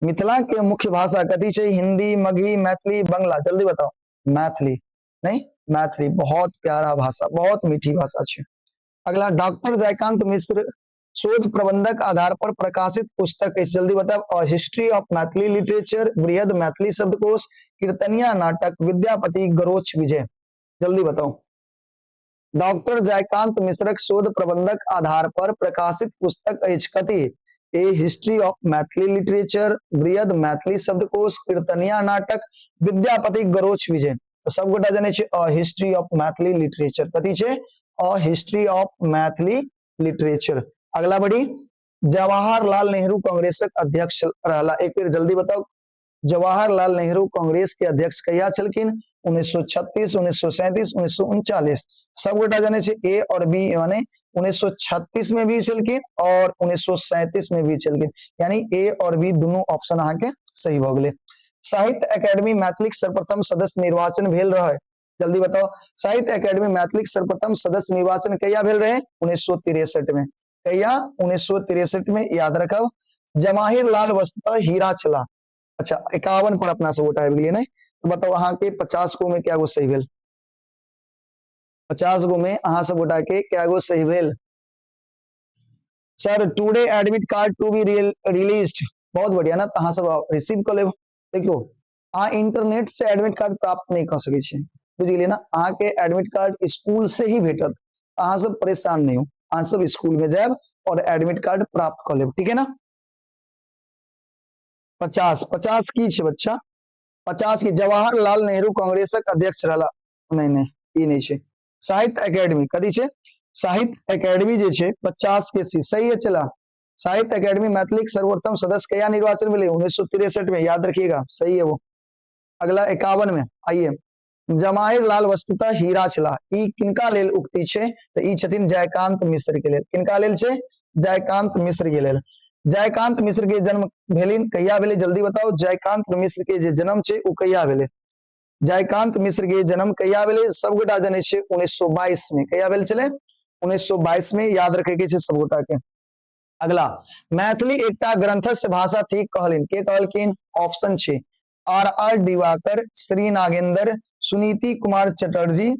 मिथिला के मुख्य भाषा कथी छै? हिंदी, मगही, मैथिली, बंगला। जल्दी बताओ। मैथिली नहीं, मैथिली बहुत प्यारा भाषा, बहुत मीठी भाषा छै। अगला, डॉक्टर जयकांत मिश्र शोध प्रबंधक आधार पर प्रकाशित पुस्तक अछि। जल्दी बताओ। हिस्ट्री ऑफ मैथिली लिटरेचर, बृहद मैथिली शब्दकोश, कीर्तनिया नाटक, विद्यापति गरोच विजय। जल्दी बताओ। डॉक्टर जयकांत मिश्रक शोध प्रबंधक आधार पर प्रकाशित पुस्तक अछि कथी? A history of Maithili literature, बृहद मैथिली शब्दकोश, कीर्तनिया नाटक, विद्यापति गरोच विजय। तो सब गोटा जनै छै a history of Maithili literature. कथी छै? A history of Maithili literature. अगला बढ़ी। जवाहरलाल नेहरू कांग्रेसक अध्यक्ष रहला। एक बेर जल्दी बताओ जवाहरलाल नेहरू कांग्रेस के अध्यक्ष कहिया छलखिन? 1936, 1937, 1939। सब गोटा जाने छे ए और बी, यानी 1936 में भी छलखिन और 1937 में भी छलखिन, यानी ए और बी दोनों ऑप्शन अहाँ के सही भ गेलै। साहित्य अकेडमी मैथिलीक सर्वप्रथम सदस्य निर्वाचन भेल रहे। जल्दी बताओ साहित्य अकेडमी मैथिलीक सर्वप्रथम सदस्य निर्वाचन कहिया भेल रहे? 1963 में। कहिया? 1963 में। याद रखब। जवाहिर लाल वस्तुतः हीरा छला। अच्छा, 51 पर अपना सब गोटा आबि गेलियै ने? तऽ बताउ, अहाँके 50 गो में कए गो सही भेल? 50 गो में अहाँ सब गोटा के कए गो सही भेल? Sir, today admit card to be released. बहुत बढ़िया ना, तऽ अहाँ सब रिसीव कऽ लेब। देखियौ, अहाँ इंटरनेट से एडमिट कार्ड प्राप्त नहि कऽ सकै छी, बुझि गेलियै ना? अहाँके एडमिट कार्ड स्कूल से ही भेटत। अहाँ सब परेशान नहि हो, अहाँ सब स्कूल में जायब और एडमिट कार्ड प्राप्त कऽ लेब, ठीक है ना? 50, 50 की छै बच्चा? 50 की? जवाहरलाल नेहरू कांग्रेसक अध्यक्ष रहला। नहि नहि, ई नहि छै। साहित्य एकेडमी कथी छै? साहित्य एकेडमी जे छै, 50 के सी सही है। चला, साहित्य एकेडमी मैथिली के सर्वप्रथम सदस्य कहिया निर्वाचन भेलै? 1963 में, याद रखिएगा, सही है वो। अगला 51 में आइए। जवाहिर लाल वस्तुतः हीरा छला, ई किनका लेल उक्ति छै? तऽ ई छथिन जयकांत मिश्र के लेल। किनका लेल छै? जयकांत मिश्र के लेल। जयकांत मिश्र के जन्म भेलिन कहिया भेलै? जल्दी बताउ। जयकांत मिश्र के जे जन्म छै, ओ कहिया भेलै? जयकांत मिश्र के जन्म कहिया भेलै? सबगोटा जनै छै, 1922 में। कहिया भेल छलै? 1922 में, याद रखे के छै सबगोटा के। अगला, मैथिली एकटा ग्रंथस्थ भाषा थी कहलिन, के कहलखिन? ऑप्शन छै आर आर दिवाकर, श्री नागेंद्र, सुनीति कुमार चटर्जी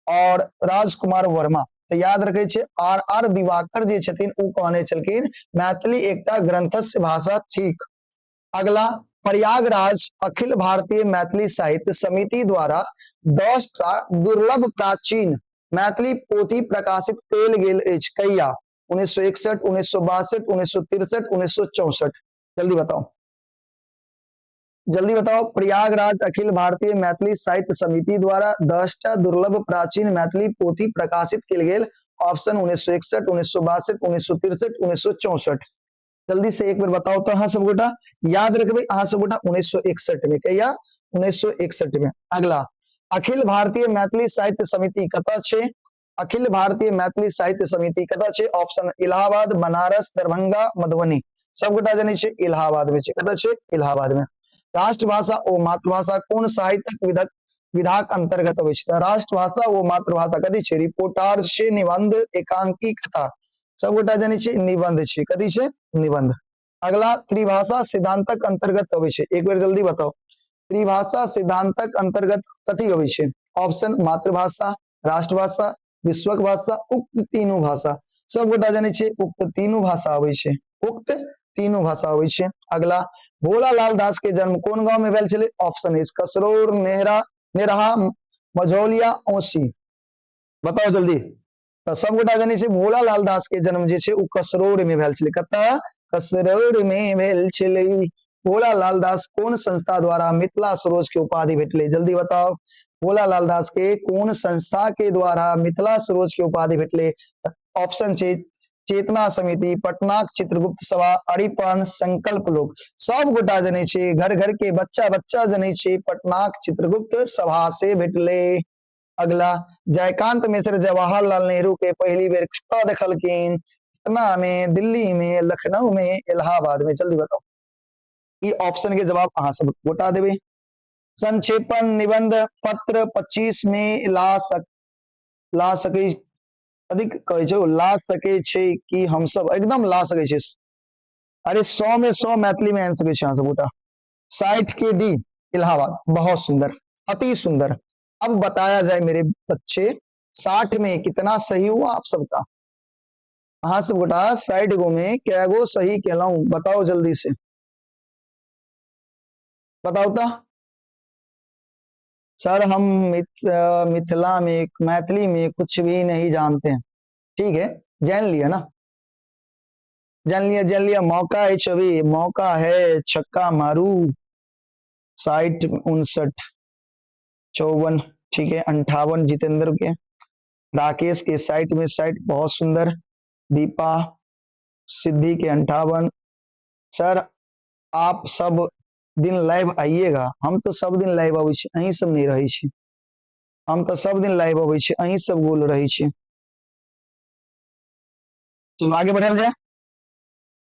और राजकुमार वर्मा। तऽ याद रखे छै, आर आर दिवाकर जे छथिन, ओ कहने छलखिन मैथिली एकटा ग्रंथस्थ भाषा ठीक। अगला, प्रयागराज अखिल भारतीय मैथिली साहित्य समिति द्वारा 10टा दुर्लभ प्राचीन मैथिली पोथी प्रकाशित कयल गेल अछि कहिया? 1961, 1962, 1963, 1964। जल्दी बताओ, जल्दी बताओ। प्रयागराज अखिल भारतीय मैथिली साहित्य समिति द्वारा 10टा दुर्लभ प्राचीन मैथिली पोथी प्रकाशित कयल गेल। ऑप्शन 1961, 1962, 1963, 1964। जल्दी से एक बेर बताओ तो अहाँ सब गोटा। याद रखबै अहाँ सब गोटा, 1961 में। कहिया? 1961 में। अगला, अखिल भारतीय मैथिली साहित्य समिति कतऽ छै? अखिल भारतीय मैथिली साहित्य समिति कतऽ छै? ऑप्शन इलाहाबाद, बनारस, दरभंगा, मधुबनी। सबगोटा जनै छै, इलाहाबाद में छै। कतऽ छै? इलाहाबाद में। राष्ट्रभाषा ओ मातृभाषा कोन साहित्यक विधक विधाक अंतर्गत अबै छै? तऽ राष्ट्रभाषा ओ मातृभाषा कथी छै? रिपोर्टाज छै, निबंध, एकांकी, कथा। सबगोटा जनै छै, निबंध छै। कथी छै? निबंध। अगला, त्रिभाषा सिद्धांतक अंतर्गत अबै छै। एक बेर जल्दी बताओ, त्रिभाषा सिद्धांतक अंतर्गत कथी अबै छै? ऑप्शन मातृभाषा, राष्ट्रभाषा, विश्वक भाषा, उक्त तीनू भाषा। सबगोटा जनै छै, उक्त तीनू भाषा अबै छै। उक्त तीनू भाषा अबै छै। अगला, भोला लाल दास के जन्म कोन गांव में भेल छलै? ऑप्शन अछि कसरौर, नेहरा, नेरहा, मझौलिया, औसी। बताओ जल्दी। तऽ सबगोटा जनै छै, भोला लाल दास के जन्म जे छै, ओ कसरौर में भेल छलै। कतऽ? कसरौर में भेल छलै। भोला लाल दास कोन संस्था द्वारा मिथिला सरोज के उपाधि भेटलै? जल्दी बताओ, भोला लाल दास के कोन संस्था के द्वारा मिथिला सरोज के उपाधि भेटलै? ऑप्शन छै चेतना समिति, पटनाक चित्रगुप्त सभा, अरिपन, संकल्प लोक। सब गोटा जनै छै, घर घर के बच्चा बच्चा जनै छै, पटनाक चित्रगुप्त सभा से भेटलै। अगला, जयकांत मिश्र जवाहरलाल नेहरू के पहली बेर कतऽ देखलखिन? पटना में, दिल्ली में, लखनऊ में, इलाहाबाद में। जल्दी बताओ। ई ऑप्शन के जवाब अहाँ सब गोटा देबै। संक्षेपण निबंध पत्र 25 में ला सकै अधिक कहै छै, ला सकै छै कि हमसब एकदम ला सकै छै। अरे, 100 में 100 मैथिली में आनि सकै छी अहाँ सब गोटा। 60 के डी, इलाहाबाद। बहुत सुंदर, अति सुंदर। अब बताया जाए मेरे बच्चे, 60 में कितना सही हुआ आप सबका? अहाँ सब गोटा 60 गो में कै गो सही केलहुं? बताओ, जल्दी से बताओ। तो सर, हम मिथिला में मैथिली में कुछ भी नहीं जानते हैं। ठीक है, जान लिया ना? जान लिया, जान लिया। मौका है अभी, मौका है, छक्का मारू। 60, 59, 54, ठीक है, 58 जितेंद्र के, राकेश के 60 में 60, बहुत सुंदर। दीपा, सिद्धि के 58। सर, आप सब दिन लाइव आइएगा। हम तो सब दिन लाइव अबै छी, अहीं सब नहि रहै छी। हम तऽ सब दिन लाइव अबै छी, अहीं सब गोल रहै छी। चलो, आगे बढ़ल जाए,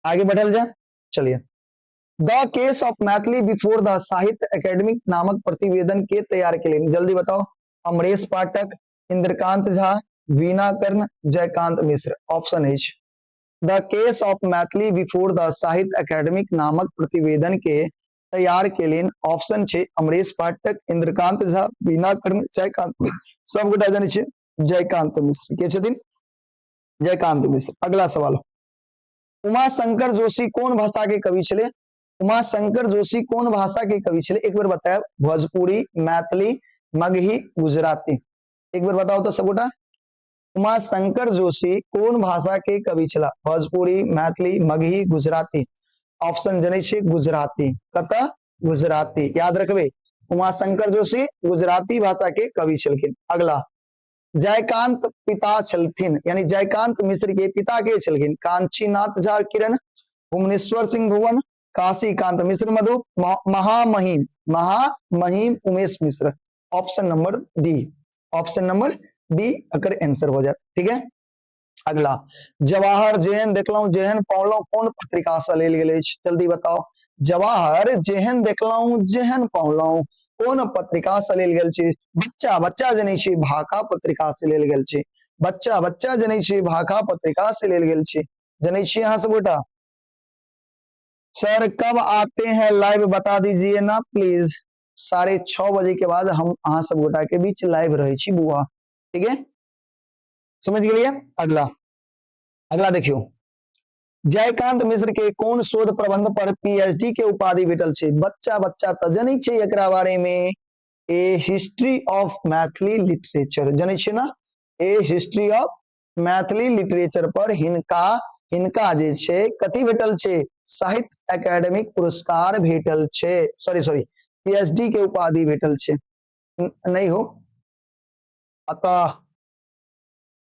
आगे बढ़ल जाए। चलिए, the case of Maithili before the Sahitya Akademi नामक प्रतिवेदन के तैयार के लिए? जल्दी बताओ। अमरेश पाठक, इंद्रकांत झा, वीणा कर्ण, जयकांत मिश्र। ऑप्शन अछि। The case of Maithili before the Sahitya academic नामक प्रतिवेदन के तैयार केलनि? ऑप्शन छै अमरेश पाठक, इंद्रकांत झा, बीना कर्ण, जयकांत। सब गोटा जानै छियै, जयकांत मिश्र। के छथिन? जयकांत मिश्र। अगला सवाल, उमाशंकर जोशी कोन भाषा के कवि छलै? उमाशंकर जोशी कोन भाषा के कवि छलै? एक बेर बतायब। भोजपुरी, मैथिली, मगही, गुजराती। एक बेर बताओ तो सबगोटा। उमाशंकर जोशी कोन भाषा के कवि छला? भोजपुरी, मैथिली, मगही, गुजराती। ऑप्शन जनै छियै, गुजराती। कतऽ? गुजराती। याद रखबै, उमाशंकर जोशी गुजराती भाषा के कवि छलखिन। अगला, जयकांत पिता छलथिन, यानी जयकांत मिश्र के पिता के छलखिन? कांचीनाथ झा किरण, भुवनेश्वर सिंह भुवन, काशीकांत मिश्र मधु, महामहिम, महामहिम Umesh Mishra. Option number D, option number D एकर आंसर हो जात। ठीक है, अगला, जवाहर जेहन देखलहुं जेहन पौलहुं कोन पत्रिका से लेल गेल अछि? जल्दी बताओ। जवाहर जेहन देखलहुं जेहन पौलहुं कोन पत्रिका से लेल गेल छै? बच्चा बच्चा जनै छै, भाखा पत्रिका से लेल गेल छै। बच्चा बच्चा जनै छै, भाखा पत्रिका से लेल गेल छै। जनै छियै अहाँ सब गोटा? सर, कब आते हैं लाइव, बता दीजिए ना प्लीज। 6:30 बजे के बाद हम अहाँ सब गोटा के बीच लाइव रहे छी बुआ। ठीक है, समझ गेलिए? अगला, अगला देखियो, जयकांत मिश्र के कोन शोध प्रबंध पर पीएचडी के उपाधि भेटल छै? बच्चा बच्चा तऽ जनै छै एकरा बारे में। A history of Maithili literature. जनै छियै ना? A history of Maithili literature पर हिनका हिनका जे छै कथी भेटल छै? साहित्य एकेडमिक पुरस्कार भेटल छै, सॉरी सॉरी, पीएचडी के उपाधि भेटल छै। नहीं हो अतः,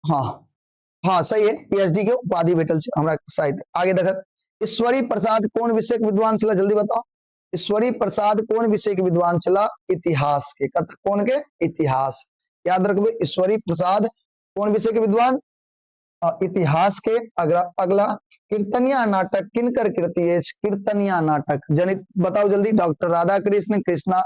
हाँ हाँ, सही है, पीएचडी के उपाधि भेटल छै हमरा साहित्य। आगे देखत, ईश्वरी प्रसाद कोन विषय के विद्वान छला? जल्दी बताओ। ईश्वरी प्रसाद कोन विषय के विद्वान छला? इतिहास के। कोन के? इतिहास। याद रखबे, ईश्वरी प्रसाद कोन विषय के विद्वान? इतिहास के। अगला, अगला, कीर्तनिया नाटक किनकर कृति अछि? कीर्तनिया नाटक जनित, बताओ जल्दी। डॉक्टर राधा कृष्ण, कृष्णा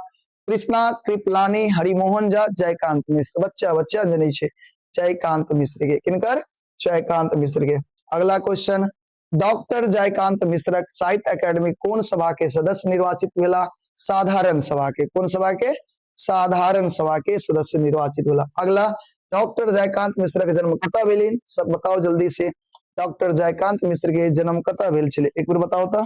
कृष्णा कृपलानी, हरिमोहन झा, जयकांत मिश्र। बच्चा बच्चा जनै छै, जयकांत मिश्र के। किनकर? जयकांत मिश्र के। अगला क्वेश्चन, डॉक्टर जयकांत मिश्र साहित्य अकादमी कोन सभा के सदस्य निर्वाचित भेला? साधारण सभा के। कोन सभा के? साधारण सभा के सदस्य निर्वाचित भेला। अगला, डॉक्टर जयकांत मिश्र के जन्म कतऽ भेलिन? सब बताओ जल्दी से। डॉक्टर जयकांत मिश्र के जन्म कतऽ भेल छलै? एक बेर बताओ तो।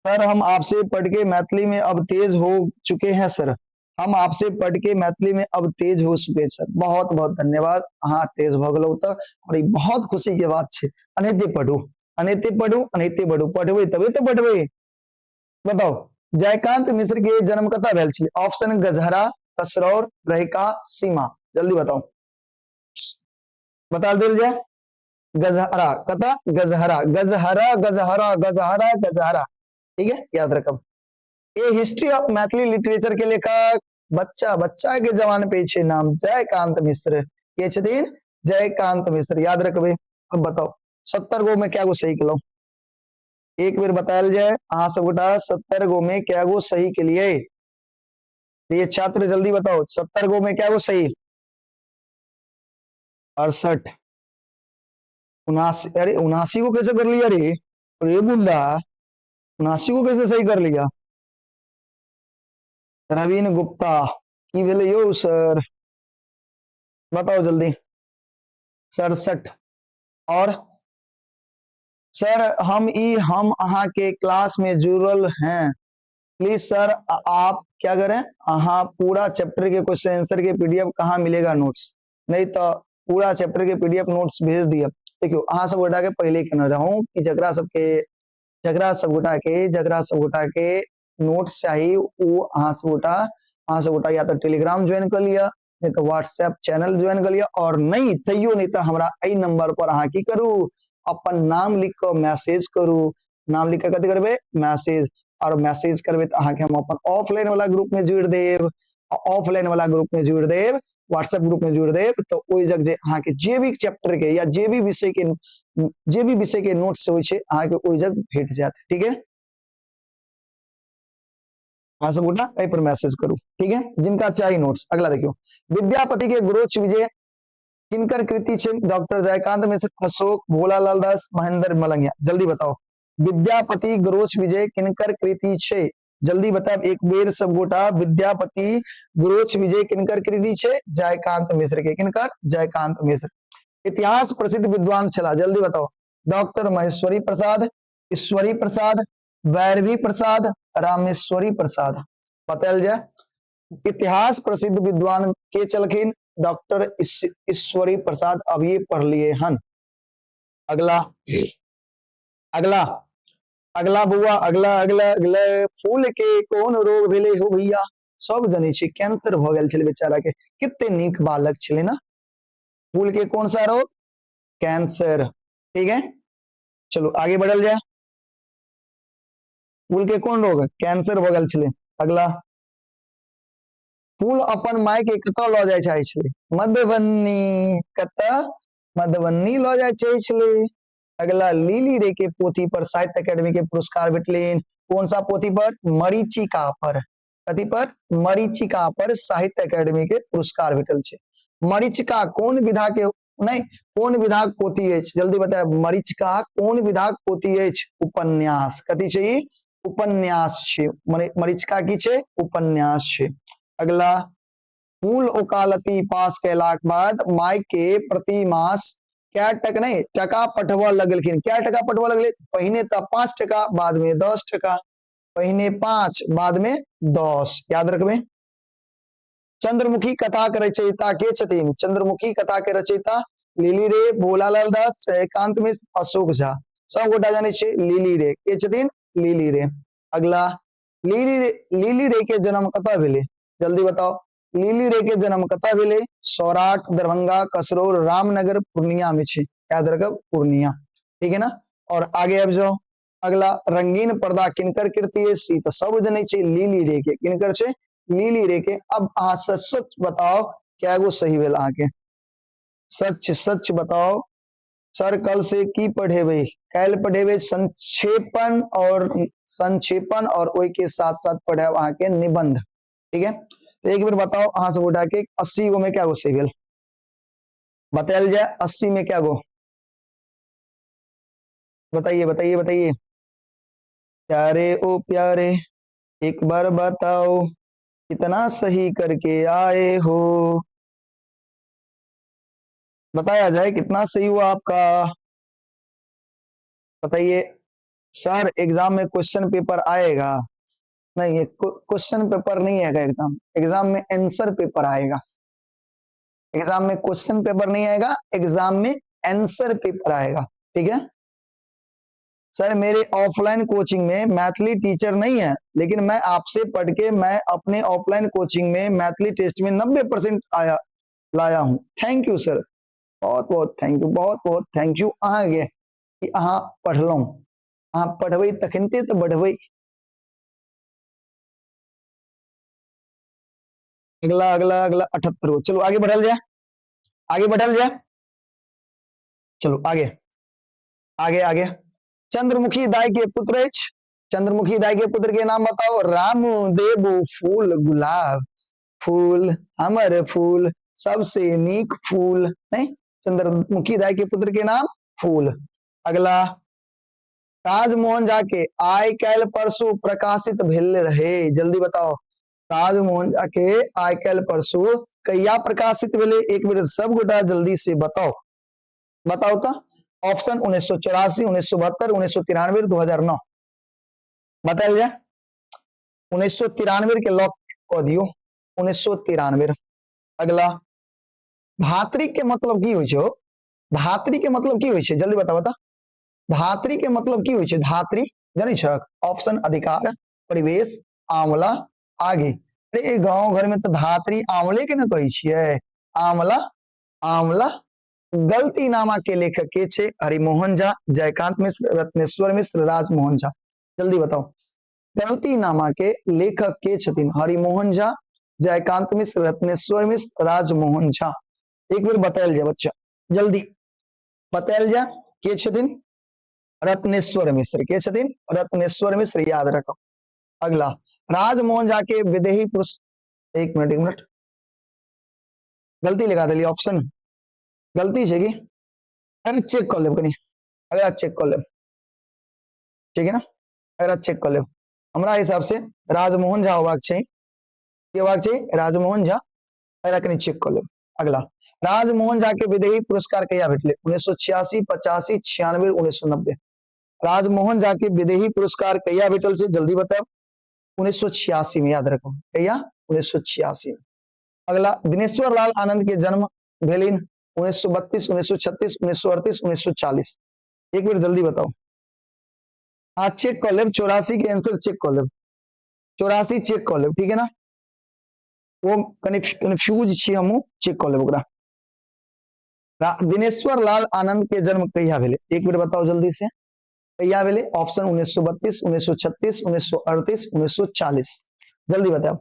सर, हम आपसे पढ़ के मैथिली में अब तेज हो चुके हैं। सर, हम आपसे पढ़ के मैथिली में अब तेज हो चुके सर। बहुत बहुत धन्यवाद। हाँ, तेज भऽ गेलहुँ तऽ और ई बहुत खुशी के बात छै। अनहिते पढ़ू, अनहिते पढ़ू, अनहिते पढ़ू। पढ़बै तबे तऽ पढ़बै। बताओ, जयकांत मिश्र के जन्म कतऽ भेल छलै? ऑप्शन गजहरा, कसरौर, रहिका, सीमा। जल्दी बताओ, बता देल जाय। गजहरा। कतऽ? गजहरा, गजहरा, गजहरा, गजहरा, गजहरा। ठीक है, याद रखब। A history of Maithili literature के लेखक? बच्चा बच्चा के जवान पे छै नाम, जयकांत मिश्र। के छथिन? जयकांत मिश्र। याद रखबे। अब बताओ, 70 गो में क्या गो सही केलहुं? एक बेर बतायल जाय अहाँ सब गोटा, 70 गो में क्या गो सही के लिए? ये छात्र, जल्दी बताओ, 70 गो में क्या गो सही? 68, 79। अरे, 79 को कैसे कर लिया रे? अरे गुंडा, 79 को कैसे सही कर लिया? रवीन गुप्ता, की भेलै यौ सर? बताओ जल्दी। 67। और सर, हम ई हम अहाँ के क्लास में जुड़ल हैं, प्लीज सर, आप क्या करें? अहाँ पूरा चैप्टर के क्वेश्चन आंसर के पीडीएफ कहाँ मिलेगा? नोट्स नहीं तो पूरा चैप्टर के पीडीएफ नोट्स भेज दिया। देखियो, अहाँ सब गोटा के पहले केने रहूं कि जकरा सब गोटा के नोट्स चाही, ओ अहाँ सब गोटा या तो टेलीग्राम ज्वाइन कर लिया, नहीं तो व्हाट्सएप चैनल ज्वाइन कर लिया और नहीं तैयो नहीं तो हमरा एहि नंबर पर अहाँ की करू? अपन नाम लिख कऽ मैसेज करू। नाम लिख कऽ कथी करबै? मैसेज। और मैसेज करबै तऽ अहाँके हम अपन ऑफलाइन वाला ग्रुप में जोड़ि देब। ऑफलाइन वाला ग्रुप में जोड़ि देब, व्हाट्सएप ग्रुप में जोड़ि देब, तऽ ओहि जग जे अहाँके जे भी चैप्टर के या जे भी विषय के नोट्स होइ छै, अहाँके ओहि जग भेट जायत। ठीक है, अहाँ सब गोटा एहि पर मैसेज करू। ठीक है, जिनका चाही नोट्स। अगला देखियो, विद्यापति के गुरोच विजय किनकर कृति छै? डॉक्टर जयकांत मिश्र, अशोक, भोलालाल दास, महेंद्र मलंगिया। जल्दी बताओ, विद्यापति गरोछ विजय किनकर कृति छै? जल्दी बताब एक बेर सब गोटा। विद्यापति गुरोच विजय किनकर कृति छै? जयकांत मिश्र के। किनकर? जयकांत मिश्र। इतिहास प्रसिद्ध विद्वान छला, जल्दी बताओ। डॉक्टर महेश्वरी प्रसाद, ईश्वरी प्रसाद, वैरवी प्रसाद, रामेश्वरी प्रसाद। बतायल जाय, इतिहास प्रसिद्ध विद्वान के छलखिन? डॉक्टर ईश्वरी प्रसाद, अभी पढ़लिए हन। अगला अगला अगला बौआ, अगला अगला अगला। फूल के कोन रोग भेलै हो भैया? सब जनै छी, कैंसर भऽ गेल छलै बेचारा के। कते नीक बालक छलै ना। फूल के कौन सा रोग? कैंसर। ठीक है, चलो आगे बढ़ल जाए। फूल के कोन रोग? कैंसर भऽ गेल छलै। अगला, फूल अपन माय के कतऽ लऽ जाय चाहै छलै? मधुबनी। कतऽ? मधुबनी लऽ जाय चाहै छलै। अगला, लिली रे के पोथी पर साहित्य अकेडमी के पुरस्कार भेटलिन। कौन सा पोथी पर? मरीचिका पर। कथी पर? मरीचिका पर साहित्य अकेडमी के पुरस्कार भेटल छै। मरीचिका कोन विधा के नहीं, कोन विधाक पोथी अछि? जल्दी बतायब, मरीचिका कोन विधाक पोथी अछि? उपन्यास। कथी छै ई? उपन्यास छै। मरीचिका की छै? उपन्यास छै। अगला, फूल ओकालती पास कैलाक बाद माय के प्रति मास कै टक नहीं टका पठबऽ लगलखिन। कै टका पठबऽ लगले? पहिने तऽ 5 टका, बाद में 10 टका। पहिने 5, बाद में 10, याद रखबे। चंद्रमुखी कथा के रचयिता के छथिन? चंद्रमुखी कथा के रचयिता लिली रे, भोलालाल दास, जयकांत मिश्र, अशोक झा। सब गोटा जाने छियै लिली रे के छथिन? लिली रे। अगला, लिली रे के जन्म कतऽ भेलै? जल्दी बताओ, लिली रे के जन्म कतऽ भेलै? सौराठ, दरभंगा, कसरौर, रामनगर, पूर्णिया में छै। याद रखब, पूर्णिया। ठीक है ना? और आगे आबि जाओ। अगला, रंगीन पर्दा किनकर कृति अछि? ई तऽ सब जनै छै, लिली रे के। किनकर छै? लिली रे के। अब अहाँ सच सच बताओ, कै गो सही भेल अहाँके? सच सच बताओ। सर कल से की पढ़ेबै? काल्हि पढ़ेबै संक्षेपण, और संक्षेपण और ओहि के साथ साथ पढ़ायब अहाँके निबंध। ठीक है, तो एक बेर बताओ अहाँ सब गोटा के, 80 गो में क्या गो सही भेल? बतायल जाए, 80 में क्या गो? बताइए बताइए बताइए। प्यारे ओ प्यारे, एक बार बताओ, कितना सही करके आए हो? बताया जाए, कितना सही हुआ आपका? बताइए। सर एग्जाम में क्वेश्चन पेपर आएगा? नहीं, ये क्वेश्चन पेपर नहीं आएगा एग्जाम। एग्जाम में आंसर पेपर आएगा। एग्जाम में क्वेश्चन पेपर नहीं आएगा, एग्जाम में आंसर पेपर आएगा। ठीक है। सर मेरे ऑफलाइन कोचिंग में मैथिली टीचर नहीं है, लेकिन मैं आपसे पढ़ के मैं अपने ऑफलाइन कोचिंग में मैथिली टेस्ट में 90% आया लाया हूँ। Thank you sir, बहुत बहुत thank you, बहुत बहुत thank you अहाँके कि अहाँ पढ़लहुँ। अहाँ पढ़बै तखनते तऽ बढ़बै। अगला अगला अगला, 78 गो। चलो आगे बढ़ल जाए, आगे बढ़ल जाए। चलो आगे आगे आगे। चंद्रमुखी दाई के पुत्र अछि। चंद्रमुखी दाई के पुत्र के नाम बताओ। राम देव फूल गुलाब, फूल हमर फूल सबसे नीक फूल। नहीं, चंद्रमुखी दाई के पुत्र के नाम फूल। अगला, राजमोहन झा के आइ काल्हि परसू प्रकाशित भेल रहे। जल्दी बताओ, राजमोहन झा के आइ काल्हि परसू कहिया प्रकाशित भेलै? एक बेर सब गोटा जल्दी से बताओ, बताओ तो। ऑप्शन 1984, 1972, 1993, 2009। बतायल जाए, 1993 के लॉक कऽ दियौ, 1993। अगला, धात्री के मतलब की होइ छै? धात्री के मतलब की होइ छै? जल्दी बताओ, बता, धात्री के मतलब की होइ छै? धात्री जानै छक? ऑप्शन अधिकार, परिवेश, आंवला, आगे। अरे गांव घर में तो धात्री आंवले के न कहै छियै। आंवला, आंवला। गलती नामा के लेखक के छै? हरिमोहन झा, जयकांत मिश्र, रत्नेश्वर मिश्र, राजमोहन झा। जल्दी बताओ, गलती नामा के लेखक के छथिन? हरिमोहन झा, जयकांत मिश्र, रत्नेश्वर मिश्र, राजमोहन झा। एक बेर बतायल जाए बच्चा, जल्दी बतायल जाए, के छथिन? रत्नेश्वर मिश्र। के छथिन? रत्नेश्वर मिश्र, याद रखो। अगला, राजमोहन झा के विदेही पुरुष, एक मिनट एक मिनट, गलती लगा दिली ऑप्शन। गलती छै की? अरे चेक कऽ लेब कनि, अगला चेक कऽ लेब, ठीक है ना? अगला चेक कऽ लेब। हमरा हिसाब से राजमोहन झा होबाक चाही। की होबाक चाही? राजमोहन झा। अगला कनि चेक कऽ लेब। अगला, राजमोहन झा के विदेही पुरस्कार कहिया भेटलै? 1986, 85, 96, 1990। राजमोहन झा के विदेही पुरस्कार कहिया भेटल छै? जल्दी बतायब। 1986 में, याद रखो। कहिया? 1986 में। अगला, दिनेश्वर लाल आनंद के जन्म भेलिन 1932, 1936, 1938, 1940। एक बेर जल्दी बताओ। हाँ, चेक कर लेब। 84 के आंसर चेक कर लेब, 84 चेक कर लेब, ठीक है ना? वो कनि कन्फ्यूज छी हमहूँ, चेक कर लेब ओकरा। दिनेश्वर लाल आनंद के जन्म कहिया भेलै? एक बेर बताओ जल्दी से, कहिया भेलै? ऑप्शन 1932, 1936, 1938, 1940। जल्दी बताओ।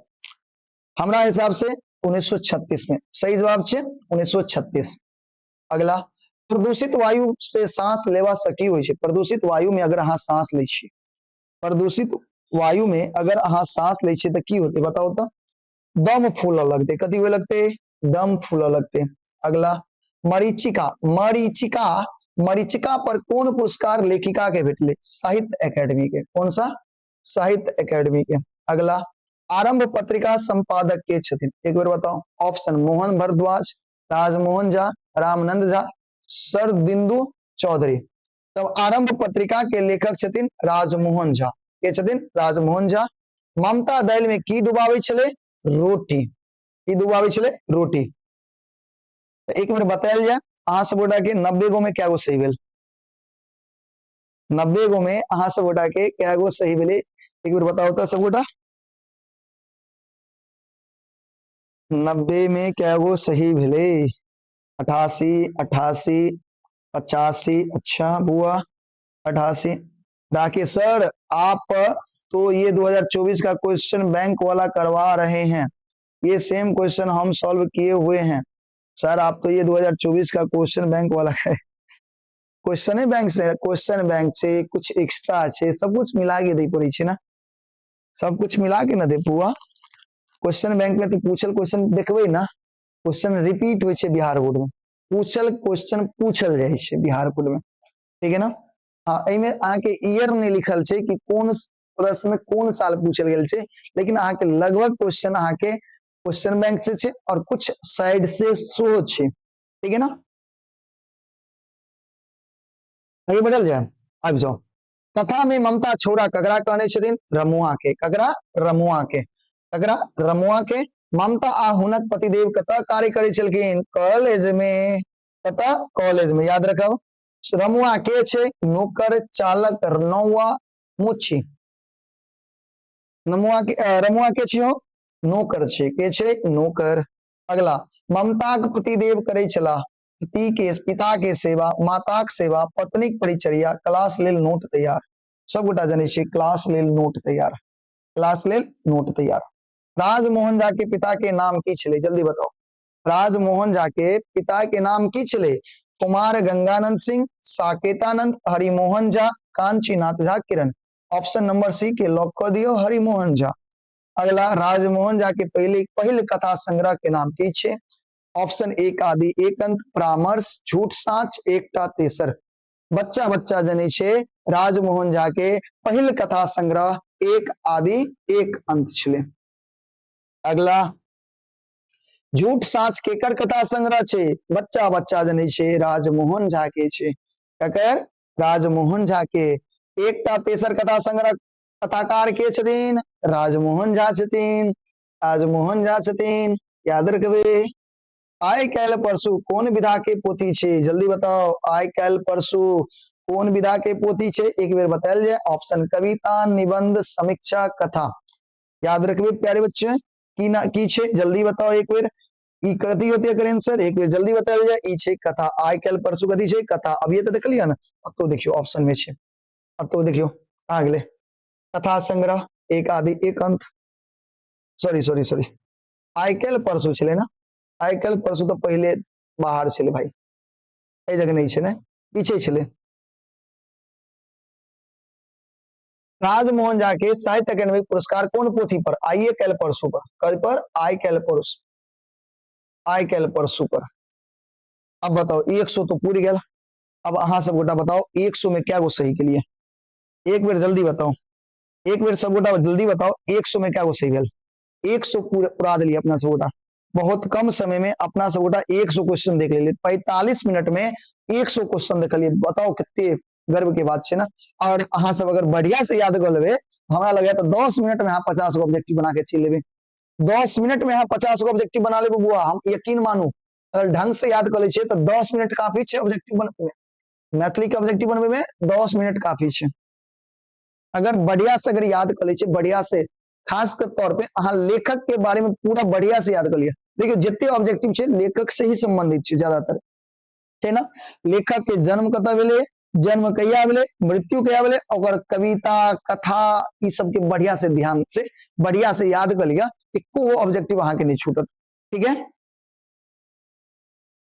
हमरा हिसाब से 1936 में सही जवाब छै, 1936। अगला, प्रदूषित वायु से सांस लेवा से की होइ छै? प्रदूषित वायु में अगर अहाँ सांस लै छी, प्रदूषित वायु में अगर अहाँ सांस लै छी तऽ की होतै? बताउ तऽ। दम फूलऽ लगतै। कथी हुए लगतै? दम फूलऽ लगतै। अगला, मरीचिका, मरीचिका, मरीचिका पर कोन पुरस्कार लेखिका के भेटलै? साहित्य एकेडमी के। कौन सा? साहित्य एकेडमी के। अगला, आरंभ पत्रिका संपादक के छथिन? एक बेर बताओ। ऑप्शन मोहन भारद्वाज, राजमोहन झा, रामनंद झा, शरदिंदु चौधरी। तब आरंभ पत्रिका के लेखक छथिन राजमोहन झा। के छथिन? राजमोहन झा। ममता दालि में की डुबाबै छलै? रोटी। की डुबाबै छलै? रोटी। तऽ एक बेर बतायल जाय अहाँ सब गोटा के, 90 गो में कै गो सही भेल? 90 गो में अहाँ सब गोटा के कै गो सही भेलै? एक बेर बताउ तऽ सब गोटा, 90 में कै गो सही भेलै? 88, 88, 85। अच्छा बुआ, 88। राकेश सर, आप तो ये 2024 का क्वेश्चन बैंक वाला करवा रहे हैं, ये सेम क्वेश्चन हम सॉल्व किए हुए हैं। सर, आप तो ये 2024 का क्वेश्चन बैंक वाला है, क्वेश्चन बैंक से, क्वेश्चन बैंक से कुछ एक्स्ट्रा छै, सब कुछ मिला के दै पड़ै छै ना, सब कुछ मिला के ना दे पुआ। क्वेश्चन बैंक में तो पूछल क्वेश्चन देखबै ना, क्वेश्चन रिपीट होइ छै। बिहार बोर्ड में पूछल क्वेश्चन पूछल जाइ छै बिहार बोर्ड में, ठीक है ना? हाँ, एहिमे अहाँके ईयर नहि लिखल छै कि कोन प्रश्न कोन साल पूछल गेल छै, लेकिन अहाँके लगभग क्वेश्चन अहाँके क्वेश्चन बैंक से छै और कुछ साइड से सेहो छै, ठीक है ना? आगे बढ़ल जाय, आबि जाओ। कथा में ममता छौड़ा ककरा कहने छथिन? रमुआ के। ककरा? रमुआ के। ककरा? रमुआ के। ममता आ हुनक पतिदेव कतऽ कार्य करै छलखिन? कॉलेज में। कतऽ? कॉलेज में। याद रखब, रमुआ के छै? नौकर, चालक, नौआ, मोची। नमुआ के, रमुआ के छै? नौकर छै। के छै? नौकर। अगला, ममताक पतिदेव करै छलाह? पति के, पिता के सेवा, माताक सेवा, पत्नीक परिचर्या, क्लास लेल नोट तैयार। सब गोटा जनै छियै, क्लास लेल नोट तैयार, क्लास लेल नोट तैयार। राजमोहन झा के पिता के नाम की छलै? जल्दी बताओ, राजमोहन झा के पिता के नाम की छलै? कुमार गंगानंद सिंह, साकेतानंद, हरिमोहन झा, कांचीनाथ झा किरण। ऑप्शन नंबर सी के लॉक कऽ दियौ, हरिमोहन झा। अगला, राजमोहन झा के पहले पहिल कथा संग्रह के नाम की छै? ऑप्शन एक आदि एक अंत, परामर्श, झूठ साँच, एकटा तेसर। बच्चा बच्चा जनै छै, राजमोहन झा के पहिल कथा संग्रह एक आदि एक अंत छलै। अगला, झूठ साँच केकर कथा संग्रह छै? बच्चा बच्चा जनै छै, राजमोहन झा के छै। ककर? राजमोहन झा के। एकटा तेसर कथा संग्रह कथाकार के छथिन? राजमोहन झा छथिन, राजमोहन झा छथिन, याद रखबे। आइ काल्हि परसू कोन विधा के पोथी छै? जल्दी बताओ, आइ काल्हि परसू कोन विधा के पोथी छै? एक बेर बतायल जाय। ऑप्शन कविता, निबंध, समीक्षा, कथा। याद रखबे प्यारे बच्चे, की ना की छै? जल्दी बताओ एक बेर, ई कथी होती एकर आंसर? एक बेर जल्दी बतायल जाय। ई छै कथा। आइ काल्हि परसू कथी छै? कथा। अभी तऽ देखलियै ने, अतो देखियौ ऑप्शन में छै, अतो देखियौ, कहाँ गेलै? कथा संग्रह एक आदि एक अंत। सॉरी सॉरी सॉरी, आइ काल्हि परसू छलै ने? आइ काल्हि परसू तऽ पहिले बाहर छलै भाई, एहि जगह नहि छै ने, पीछे छलै। राजमोहन झा के साहित्य अकादमी पुरस्कार कोन पोथी पर? आइए काल्हि परसू पर। कल पर? आइ काल्हि परसू, आइ काल्हि परसू पर। अब बताओ 100 तो पूरी गेल। अब अहाँ सब गोटा बताओ 100 में क्या गो सही के लिए, एक बेर जल्दी बताओ, एक बेर सब गोटा जल्दी बताओ 100 में क्या गो सही भेल। 100 पूरा दिलिए अपना सब गोटा, बहुत कम समय में अपना सब गोटा 100 क्वेश्चन देख लेलिए। 45 मिनट में 100 क्वेश्चन देखलिए, बताओ कितने गर्व के बात छै ना। और अहाँ सब अगर बढ़िया से याद कर लेबै, हमरा लगैया तो 10 मिनट में अहाँ 50 गो ऑब्जेक्टिव बना के चलि लेबै। 10 मिनट में अहाँ 50 गो ऑब्जेक्टिव बना लेबै बुआ, हम यकीन मानू अगर ढंग से याद कर लै छियै तऽ 10 मिनट काफी छै ऑब्जेक्टिव बनबै में। मैथिली के ऑब्जेक्टिव बनबै में 10 मिनट काफी छै। अगर बढ़िया से अगर याद कर लै छियै, बढ़िया से खास के तौर पे अहाँ लेखक के बारे में पूरा बढ़िया से याद कर लिअ। देखियौ जते ऑब्जेक्टिव छै लेखक से ही संबंधित छै ज्यादातर, छै ना। लेखक के जन्म कतऽ भेलै, जन्म कहिया भेलै, मृत्यु कहिया भेलै, ओकर कविता कथा ई सबके बढ़िया से ध्यान से बढ़िया से याद कर लिअ, एको गो ऑब्जेक्टिव अहाँके नहि छूटत। ठीक है,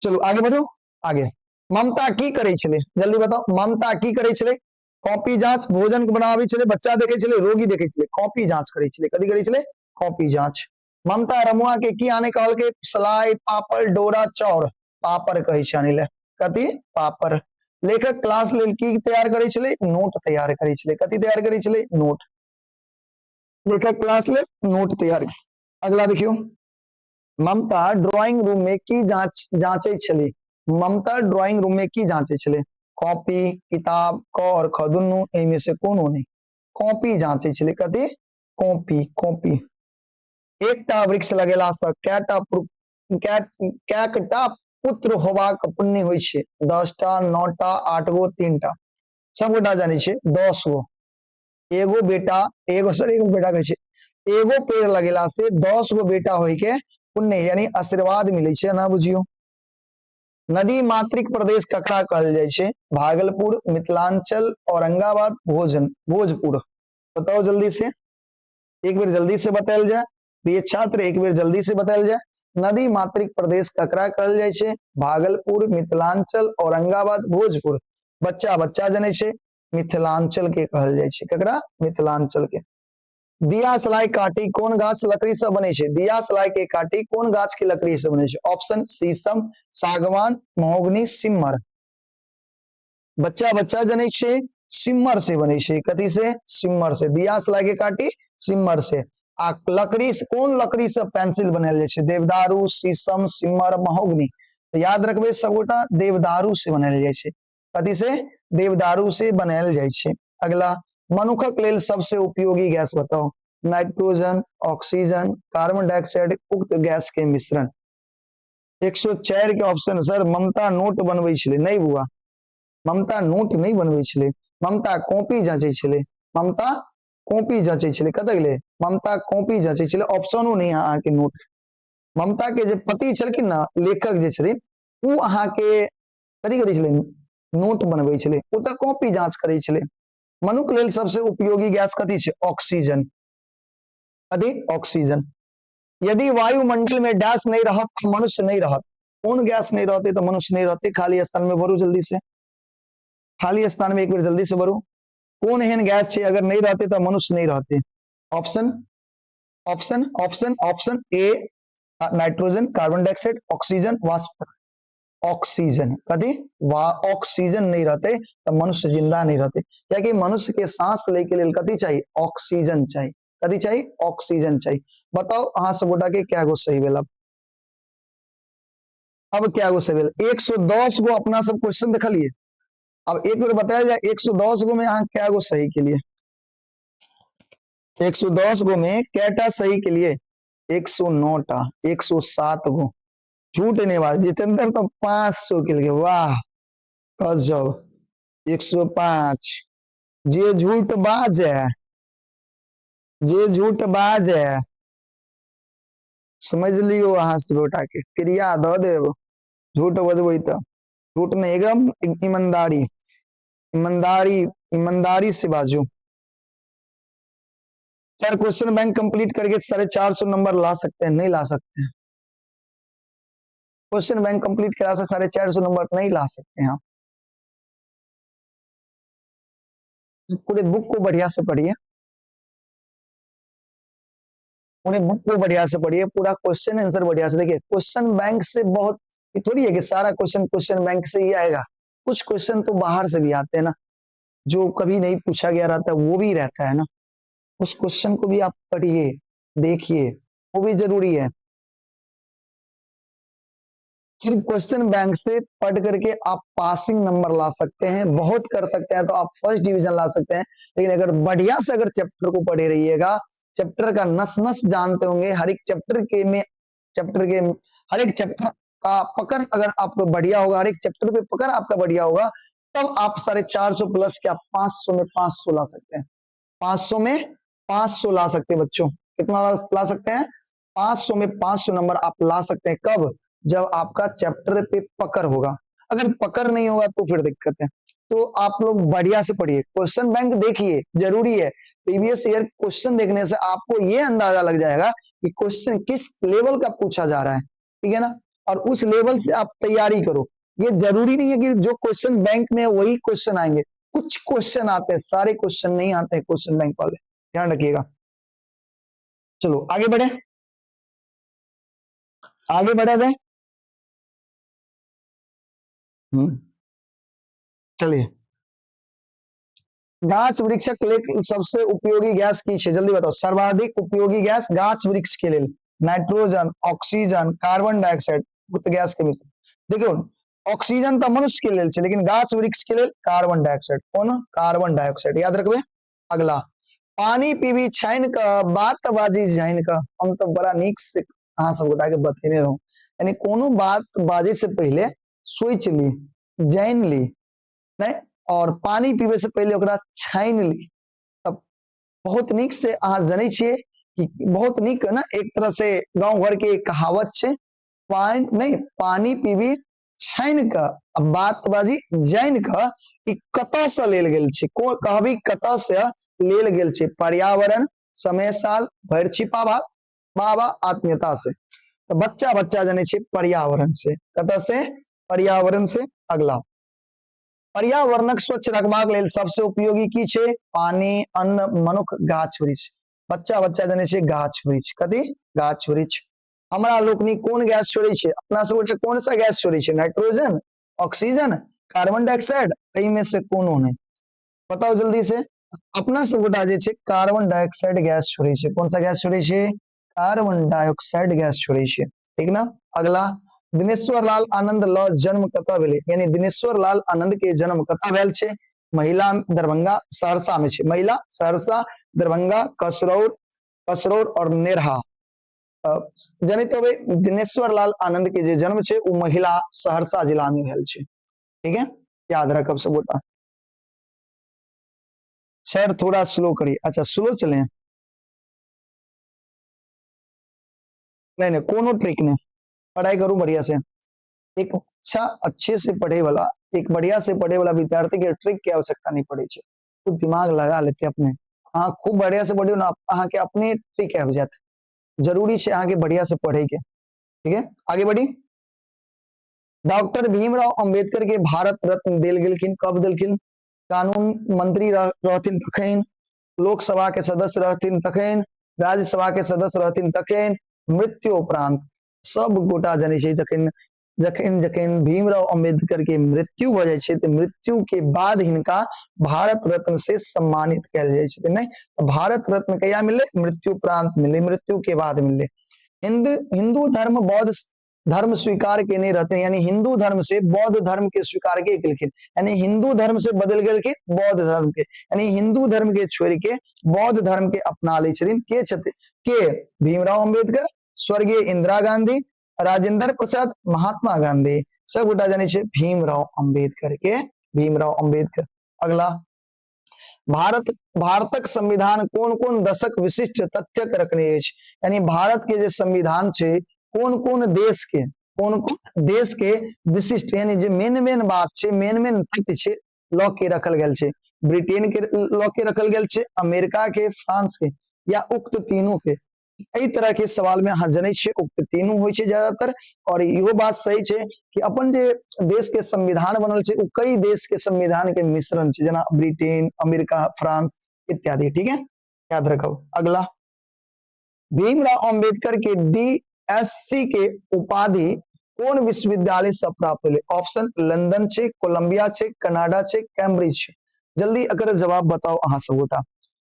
चलू आगे बढ़ो। आगे ममता की करै छलै, जल्दी बताओ ममता की करै छलै। कॉपी जांच, भोजन बनाबै छलै, बच्चा देखै छलै, रोगी देखै छलै। कॉपी जांच करै छलै, कथी करै छलै, कॉपी जांच। ममता रमुआ के की आने कहलकै, सलाई पापड़ डोरा चाउर, पापड़ कहै छै आनै लए, कथी पापड़। लेखक क्लास लेल की तैयार करै छलै, नोट तैयार करै छलै, कथी तैयार करै छलै, नोट। लेखक क्लास लेल नोट तैयार। अगला देखियौ, ममता ड्राइंग रूम में की जांच जांचै छलै, ममता ड्राइंग रूम में की जांचै छलै, कॉपी किताब क और ख दुनू, एहिमे से कोनो नहि, कॉपी जांचै छलै, कथी कॉपी कॉपी। एकटा वृक्ष लगेला से कएटा कएकटा पुत्र होबाक पुण्य होइ छै, 10टा 9टा 8 गो 3टा, सबगोटा जानै छै 10 गो। एगो बेटा, एगो सॉरी एगो बेटा कहै छै, एगो पेड़ लगेला से 10 गो बेटा होय के पुण्य यानी आशीर्वाद मिलै छै, ना बुझियौ। नदी मातृक प्रदेश ककरा कहल जाइ छै, भागलपुर, मिथिलांचल, औरंगाबाद, भोजपुर। बताओ जल्दी से, एक बेर जल्दी से बतायल जाय प्रिय छात्र, एक बेर जल्दी से बतायल जाय। नदी मातृक प्रदेश ककरा कहल जाइ छै, भागलपुर, मिथिलांचल, औरंगाबाद, भोजपुर। बच्चा बच्चा जनै छै, मिथिलांचल के कहल जाइ छै, ककरा, मिथिलांचल के। दिया सलाई काटी कोन गाछ लकड़ी से बनै छै, दिया सलाई के काटी कोन गाछ के लकड़ी से बनै छै, ऑप्शन शीशम, सागवान, महोगनी, सिमर। बच्चा बच्चा जनै छै सिमर से बनै छै, कथी से, सिमर से। दिया सलाई के काटी सिमर से। आ लकड़ी से, कोन लकड़ी से पेंसिल बनायल जाइ छै, देवदारू, शीशम, सिमर, महोगनी। तो याद रखबै सबगोटा देवदारू से बनायल जाइ छै, कथी से, देवदारू से बनायल जाइ छै। अगला, मनुखक लेल सबसे उपयोगी गैस बताओ, नाइट्रोजन, ऑक्सीजन, कार्बन डाइऑक्साइड, उक्त गैस के मिश्रण। 104 के ऑप्शन। सर ममता नोट बनबै छलै, नहि बुआ ममता नोट नहि बनबै छलै, ममता कॉपी जांचै छलै, ममता कॉपी जांचै छलै, कतऽ गेलै, ममता कॉपी जांचै छलै, ऑप्शनो नहि है अहाँके नोट। ममता के जे पति छलखिन ना, लेखक जे छथिन, ओ अहाँके कथी करै छलै, नोट बनबै छलै, ओ तऽ कॉपी जांच करै छलै। मनुख लेल सबसे उपयोगी गैस कथी छै, ऑक्सीजन, कथी, ऑक्सीजन। यदि वायुमंडल में डैश नहीं रहत तो मनुष्य नहीं रहत, कोन गैस नहीं रहते तो मनुष्य नहीं रहते। खाली स्थान में भरू जल्दी से, खाली स्थान में एक बेर जल्दी से भरू, कोन एहन गैस छै अगर नहीं रहते तो मनुष्य नहीं रहते। Option option option option A nitrogen, carbon dioxide, oxygen, वाष्प। ऑक्सीजन, कथी, वा ऑक्सीजन नहीं रहते तो मनुष्य जिंदा नहीं रहते, कियाकि मनुष्य के सांस ले के लेल कथी चाहिए, ऑक्सीजन चाहिए, कथी चाहिए, ऑक्सीजन चाहिए। बताओ अहाँ सब गोटा के क्या गो सही भेल, अब क्या गो सही भेल। 110 गो अपना सब क्वेश्चन देखलिए, अब एक बेर बताया जाए 110 गो में अहाँ क्या गो सही के लिए, 110 गो में कैटा सही के लिए, 109 टा, 107 गो। झूठ नहीं बात, जितेंद्र तो 500 के लिए, वाह गजब, 105। जे झूठ बाजे, जे झूठ बाजे, समझ लियो अहाँ सब गोटा के क्रिया दऽ देब, झूठ बजबै तऽ झूठ नहीं, एकदम ईमानदारी, ईमानदारी, ईमानदारी से बाजू। सर क्वेश्चन बैंक कंप्लीट करके 450 नंबर ला सकते हैं, नहीं ला सकते हैं। क्वेश्चन बैंक कंप्लीट करा से 450 नंबर नहीं ला सकते हैं आप। पूरे बुक को बढ़िया से पढ़िए, पूरे बुक को बढ़िया से पढ़िए, पूरा क्वेश्चन आंसर बढ़िया से देखिए। क्वेश्चन बैंक से बहुत ये थोड़ी है कि सारा क्वेश्चन क्वेश्चन बैंक से ही आएगा, कुछ क्वेश्चन तो बाहर से भी आते हैं ना, जो कभी नहीं पूछा गया रहता है वो भी रहता है ना। उस क्वेश्चन को भी आप पढ़िए, देखिए, वो भी जरूरी है। सिर्फ क्वेश्चन बैंक से पढ़ करके आप पासिंग नंबर ला सकते हैं, बहुत कर सकते हैं तो आप फर्स्ट डिवीजन ला सकते हैं। लेकिन अगर बढ़िया से अगर चैप्टर को पढ़े रहिएगा, चैप्टर का नस नस जानते होंगे, हर एक चैप्टर के में चैप्टर के हर एक चैप्टर का पकड़ अगर आपको बढ़िया होगा, हर एक चैप्टर पे पकड़ आपका बढ़िया होगा, तब आप 450 प्लस क्या 500 में 500 ला सकते हैं। 500 में 500 ला सकते हैं बच्चों। कितना ला सकते हैं? 500 में 500 नंबर आप ला सकते हैं। कब? जब आपका चैप्टर पे पकड़ होगा। अगर पकड़ नहीं होगा तो फिर दिक्कत है। तो आप लोग बढ़िया से पढ़िए, क्वेश्चन बैंक देखिए, जरूरी है। प्रीवियस ईयर क्वेश्चन देखने से आपको ये अंदाजा लग जाएगा कि क्वेश्चन किस लेवल का पूछा जा रहा है, ठीक है ना, और उस लेवल से आप तैयारी करो। ये जरूरी नहीं है कि जो क्वेश्चन बैंक में है वही क्वेश्चन आएंगे, कुछ क्वेश्चन आते हैं, सारे क्वेश्चन नहीं आते हैं क्वेश्चन बैंक वाले, ध्यान रखिएगा। चलो आगे बढ़े, आगे बढ़े थे। चलिए, गाछ वृक्षक लेल सबसे उपयोगी गैस की है? जल्दी बताओ। सर्वाधिक उपयोगी गैस गाछ वृक्ष के लिए नाइट्रोजन, ऑक्सीजन, कार्बन डाइऑक्साइड, उक्त गैस के मिश्रण। देखियो, ऑक्सीजन तो मनुष्य के लेल छै, लेकिन गाछ वृक्ष के लेल कार्बन डाइऑक्साइड। कोन? कार्बन डाइऑक्साइड, याद रखबे। अगला, पानी पीबी छानि क बात बाजी जानि क। हम तो बड़ा नीक से अहाँ सब गोटा के बतेने रहूं, यानी कोनो बात बाजे से पहले सोच ली, जान ली, नहीं, और पानी पीबे से पहले ओकरा छानि ली। तब बहुत नीक से अहाँ जनै छियै कि बहुत नीक ना, एक तरह से गांव घर के कहावत छै, पानी नहीं, पानी पीबी छानि क आ बात बाजी जानि क। ई कतऽ से लेल गेल छै? को कहबी कतऽ से लेल गेल छै? पर्यावरण, समय साल, भरि छिपा भात, बाबा, आत्मीयता से। तो बच्चा बच्चा जनै छै पर्यावरण से। कतऽ से? पर्यावरण से। अगला, पर्यावरणक स्वच्छ रखबाक लेल सबसे उपयोगी की छै? पानी, अन्न, मनुख, गाछ वृक्ष। बच्चा बच्चा जनै छै गाछ वृक्ष। कथी? गाछ वृक्ष। हमरा लोकनि कोन गैस छोड़ै छै? अपना सब गोटे कोन सा गैस छोड़ै छै? नाइट्रोजन, ऑक्सीजन, कार्बन डाइऑक्साइड, एहिमे से कोनो नहि। बताओ जल्दी से। अपना सब गोटा जे छै कार्बन डाइऑक्साइड गैस छोड़ै छै। कोन सा गैस छोड़ै छै? कार्बन डाइऑक्साइड गैस छोड़ै छै, ठीक ना। अगला, दिनेश्वर लाल आनंद ल जन्म कतऽ भेलै? यानी दिनेश्वर लाल आनंद के जन्म कतऽ भेल छै? महिला, दरभंगा, सहरसा में छै। महिला, सहरसा, दरभंगा, कसरौर, कसरौर और नेरहा। जनैत होबै दिनेश्वर लाल आनंद के जे जन्म छै ओ महिला सहरसा जिला में भेल छै, ठीक है, याद रखब सब गोटा। सर थोड़ा स्लो करिए। अच्छा स्लो चले, नहीं नहीं कोनो ट्रिक नहीं, पढ़ाई करूं बढ़िया से। एक अच्छा अच्छे से पढ़े वाला, एक बढ़िया से पढ़े वाला विद्यार्थी के ट्रिक के आवश्यकता नहीं पड़े छै, खूब दिमाग लगा लेते अपने। हाँ, खूब बढ़िया से पढ़ियो ना, अहाँ के अपने ट्रिक आबि जायत। जरूरी छै अहाँ के बढ़िया से पढ़े के, ठीक है। आगे बढ़ी। डॉक्टर भीमराव अंबेडकर के भारत रत्न देल गेलखिन, कब देलखिन? कानून मंत्री रहथिन तखन, लोकसभा के सदस्य रहथिन तखन, राज्यसभा के सदस्य रहथिन तखन, मृत्यु उपरांत। सब गोटा जनै छै जखन जखन जखन भीमराव अंबेडकर के मृत्यु भऽ जाइ छै तऽ मृत्यु के बाद हिनका भारत रत्न से सम्मानित कयल जाइ छै। नहि तऽ भारत रत्न कहिया मिललै? मृत्यु उपरांत मिललै, मृत्यु के बाद मिललै। हिंदू धर्म बौद्ध धर्म स्वीकार केने रहथिन, यानी हिंदू धर्म से बौद्ध धर्म के स्वीकार के केलखिन, यानी हिंदू धर्म से बदल गेलखिन बौद्ध धर्म के, यानी हिंदू धर्म के छोड़ के बौद्ध धर्म के अपना लै छथिन। के छथिन? के? भीमराव अंबेडकर, स्वर्गीय इंदिरा गांधी, राजेंद्र प्रसाद, महात्मा गांधी। सब गोटा जानै छै भीमराव अंबेडकर के, भीमराव अंबेडकर। अगला, भारतक संविधान कोन कोन दशक विशिष्ट तथ्यक रखने अछि? यानी भारत के जे संविधान छै कोन कोन देश के, कोन कोन देश के विशिष्ट, यानी जे मेन मेन बात छै, मेन मेन तथ्य छै, लऽ के रखल गेल छै। ब्रिटेन के लऽ के रखल गेल छै, अमेरिका के, फ्रांस के, या उक्त तीनों के। एहि तरह के सवाल में अहाँ जनै छियै उक्त तीनू होइ छै ज्यादातर। और इहो बात सही छै कि अपन जे देश के संविधान बनल छै ओ कई देश के संविधान के मिश्रण छै, जेना ब्रिटेन, अमेरिका, फ्रांस इत्यादि, ठीक है, याद रखब। अगला, भीमराव अंबेडकर के डीएससी के उपाधि कोन विश्वविद्यालय से प्राप्त भेलै? ऑप्शन लंदन छै, कोलंबिया छै, कनाडा छै, कैम्ब्रिज छै। जल्दी एकर जवाब बताउ अहाँ सब गोटा,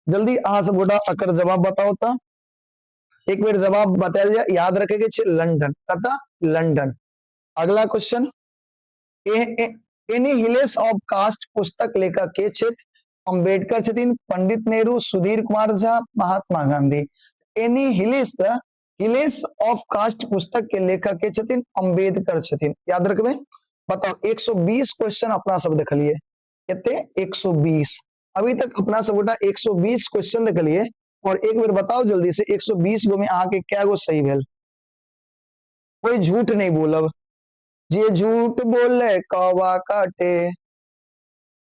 जल्दी अहाँ सब गोटा एकर जवाब बताउ। तऽ एक बेर जवाब बतायल जाय, याद रखे के छै लंदन। कतऽ? लंदन। अगला क्वेश्चन, एनिहिलेस ऑफ कास्ट पुस्तक लेखक के छथि? अंबेडकर छथिन, पंडित नेहरू, सुधीर कुमार झा, महात्मा गांधी। एनिहिलेस हिलेस ऑफ कास्ट पुस्तक के लेखक के छथिन? अंबेडकर छथिन, याद रखबे। बताओ 120 क्वेश्चन अपना सब देखलिए, कते? 120। अभी तक अपना सब गोटा 120 क्वेश्चन देखलिए, और एक बेर बताओ जल्दी से 120 गो में अहाँ के कै गो सही भेल? कोई झूठ नहीं बोलब, जे झूठ बोले कौवा काटे,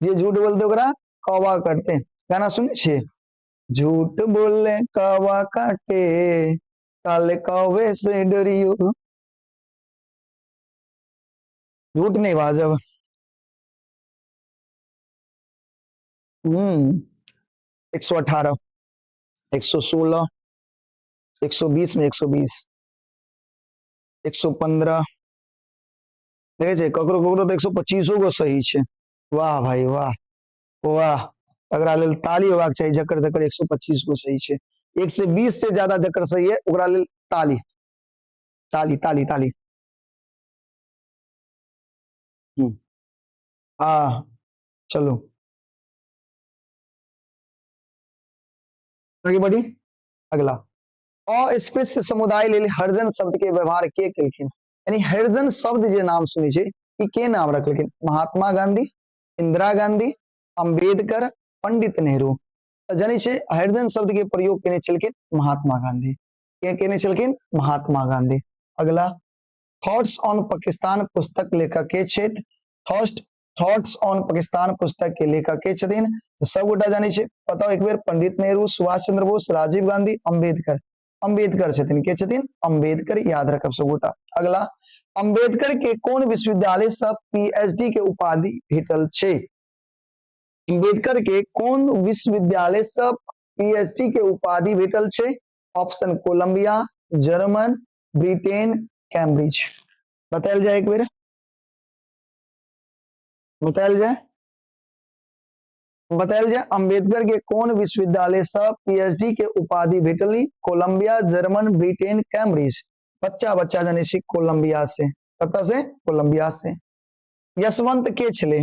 जे झूठ बोलते ओकरा कौवा काटते। गाना सुनै छियै? झूठ बोले कौवा काटे, काले कौवे से डरियो। झूठ नहीं बाजब। 118, 116, 120 में 120, 115। देखै छै ककरो ककरो तऽ 125 गो सही छै। वाह भाई वाह वाह, एकरा लेल ताली होबाक चाही। जकर जकर 125 गो सही छै, 120 से ज्यादा जकर सही है ओकरा लेल ताली ताली ताली ताली। आ चलो आगे बढ़ी। अगला, अस्पृश्य समुदाय लेल हरिजन शब्द के व्यवहार के केलखिन? यानी हरिजन शब्द जे नाम सुनै छै, ई के नाम रखलखिन? महात्मा गांधी, इंदिरा गांधी, अंबेडकर, पंडित नेहरू। तऽ जानै छै हरिजन शब्द के प्रयोग केने छलखिन महात्मा गांधी। के केने छलखिन? महात्मा गांधी। अगला, थॉट्स ऑन पाकिस्तान पुस्तक लेखक के छथि? थॉट्स ऑन पाकिस्तान पुस्तक के लेखक के छथिन? सब गोटा जानै छै, बताओ एक बेर। पंडित नेहरू, सुभाष चंद्र बोस, राजीव गांधी, अंबेडकर। अंबेडकर छथिन। के छथिन? अंबेडकर, याद रखब सब गोटा। अगला, अंबेडकर के कोन विश्वविद्यालय से पीएचडी के उपाधि भेटल छै? अंबेडकर के कोन विश्वविद्यालय से पीएचडी के उपाधि भेटल छै? Option Columbia, German, Britain, Cambridge. बतायल जाय एक बेर, बतायल जाय, बतायल जाय। अंबेडकर के कोन विश्वविद्यालय से पीएचडी के उपाधि भेटली? Columbia, German, Britain, Cambridge. बच्चा बच्चा जाने छी कोलंबिया से। कतऽ से? कोलंबिया से। यशवंत के छले?